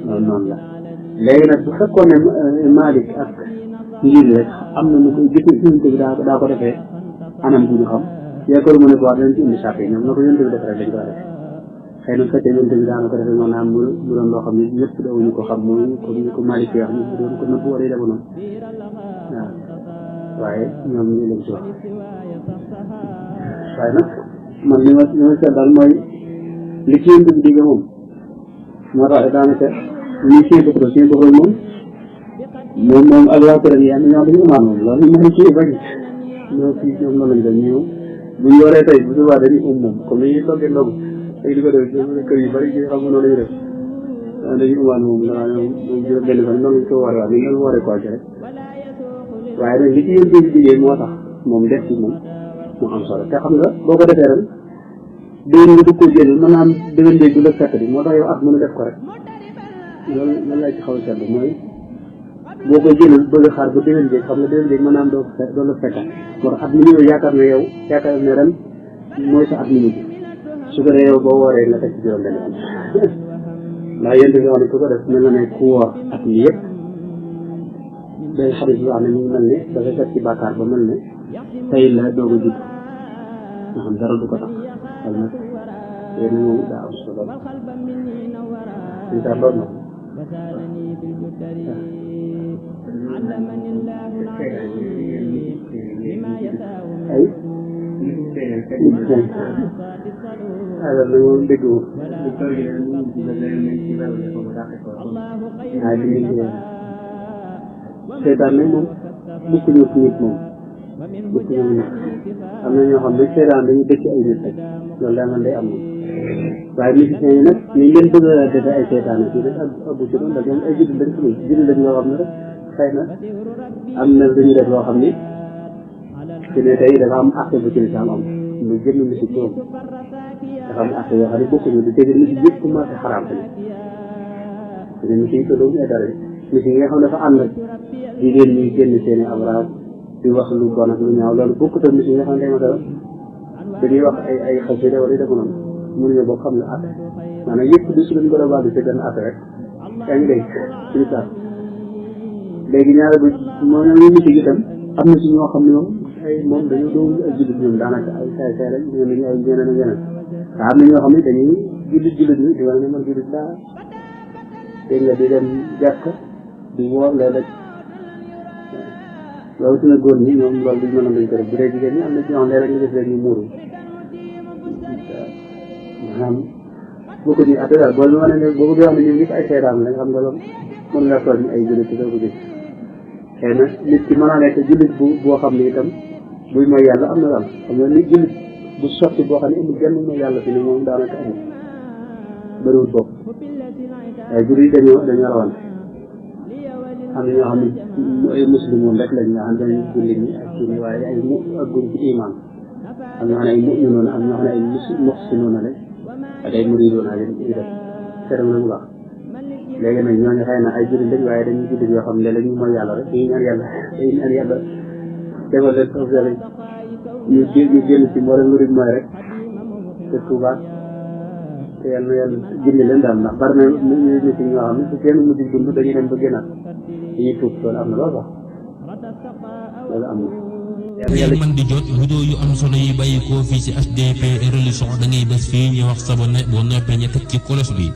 loolu noonu la léegi nag bu fekkoon ne Malik ak ngir rek am na nu ko gis suñu bi daa ko defee anam bu ñu xam yaakaar mu ne ko wax dañ ci indi sàppe ñoom na ko yonte bi def rek dañ ko def xëy na fekkee yonte bi daana ko defee maanaam mu doon loo xam ne ñëpp dawuñu ko xam muy comme ni ko Malik wax ñu doon ko nëbb wala dema noonu waaw waaye ñoom ñu leen ci wax waaye nag man li ma seet daal mooy li ci yonte bi digge moom moo tax daanaka lii seen bëgg moom ak waa këram yi am ñoo dañu umaan moom loolu ñu mën ci bañ ñoo fii ñoom loolu lañ def ñu bu ñu waree tey bu subaa dañuy moom comme ni ñuy toggee ndogu tey di ko def kër yu bari ci xam nga noonu lañu def dañuy umaan moom danaa moom juróom benn fan noonu lañ ko waree waat ni ñu waree ko rek waaye nag li ci yéen bi liggéey moo tax moom def ci moom mu am solo te xam nga boo ko defee ren déwén nga dugg ko jël mën naa am déwén léegi du la fekk di moo tax yow at mën a def ko rek loolu laa ci xaw a seetlu mooy boo koy jëlal bëgg a xaar ba déwén jéeg xam nga déwén jéeg mën naa am doo la fekkaat moo tax at mi ñëw yaakaar ne ren mooy sa at mi mujj su ko dee yow boo wooree nga teg ci juróom benn fan ndax yéen nga wax ne ku ko def mel na ne ku woor at mi yëpp day xarit bi wax ne mu mel ne dafa set ci bàkkaar ba mel ne tey la doog a judd nga xam dara du ko tax wala nag yéen moom daa am solo incha allah ay alors nag moom dégg seetaan nag moom bokkuñu ci nit moom bokkuñu nit am na ñoo xam ne seetaan dañuy dëkk ay nit rek loolu daa man day am moom waaye musiciens yi nag ñu ngeen bëgg a defee ay seetaan yi nag abbu ci doon da ñoom ay jullit lañ ci jullit lañ loo xam ne rek xëy na am na lu ñu def loo xam ne ci ne tey dafa am acte bu ci lislaam am lu jënd musique boobu dafa am acte yoo xam ne bokkuñu di dégg musique yëpp commencé xaraam tamit te musique ko doomu ay dara musique yi nga xam ne dafa ànd ak jigéen ñi génn seeni awraat di wax lu bon ak lu ñaaw loolu bokkut ak musique yi nga xam ne dañuy wax ay xasida wala def noonu mënuñu bokk xam ne at maanaam yëpp du si luñ ko doon ci benn at rek yaa ngi dégg ci saa léegi ñaare bu moo ñoom ñu musique itam am na si ñoo xam ne moom dañoo doon ay jullit ñoom daanaka ay saay saay rek ñeneen ñi ay ñeneen ak ñeneen te am na ñoo xam ne dañuy jullit ñi di wane ne man jullit laa dégg nga di dem jàkk di woor léeg-léeg loolu si na góor ñi ñoom loolu duñ mën a duñ ko def bu dee jigéen ñi am na ci ñoo xam ne rek ñu def leen ñu muuru maanaam boo ko ñuy atte daal boo wane ne boo bëggee wax ne ñu ngi ay seetaan la xam nga loolu mën nga toog ay jullit ci doo ko gis xëy na nit ki mën a nekk jullit boo xam ne itam buy mooy yàlla am na daal xam nga nit jullit bu sotti boo xam ne amul genn mooy yàlla fi ne moom daanaka amul bëriwul bopp waaye jullit dañoo rawante am na ñoo xam ne ay muslimoon rek lañ nga xam ne dañuy jullit ñi ak kii waaye ay agguñ ci iman am ñoo xam ne ay mu'minoon am ñoo xam ne ay muhsinoon lañ ak ay muridoon lañ ci def seetam na mu baax léegi nag ñooñu xëy na ay jullit lañ waaye dañuy jullit yoo xam ne léeg-léeg ñu mooy yàlla rek dañuy ñaan yàlla defal leen tawfeex ñu génn ci mboolem murid mooy rek te tuubaat te yàlla gindi leen daal ndax bari na ñu nit ñoo xam ne su kenn mujj dund dañuy dem ba génnaat dañuy tuub loolu am na loolu sax loolu am na ngeen mën di jot vidéo yu am solo yi bàyyi koo fii ci HDP religion da ngay bés fii ñu wax sabone boo noppee ñu teg ci cloche bi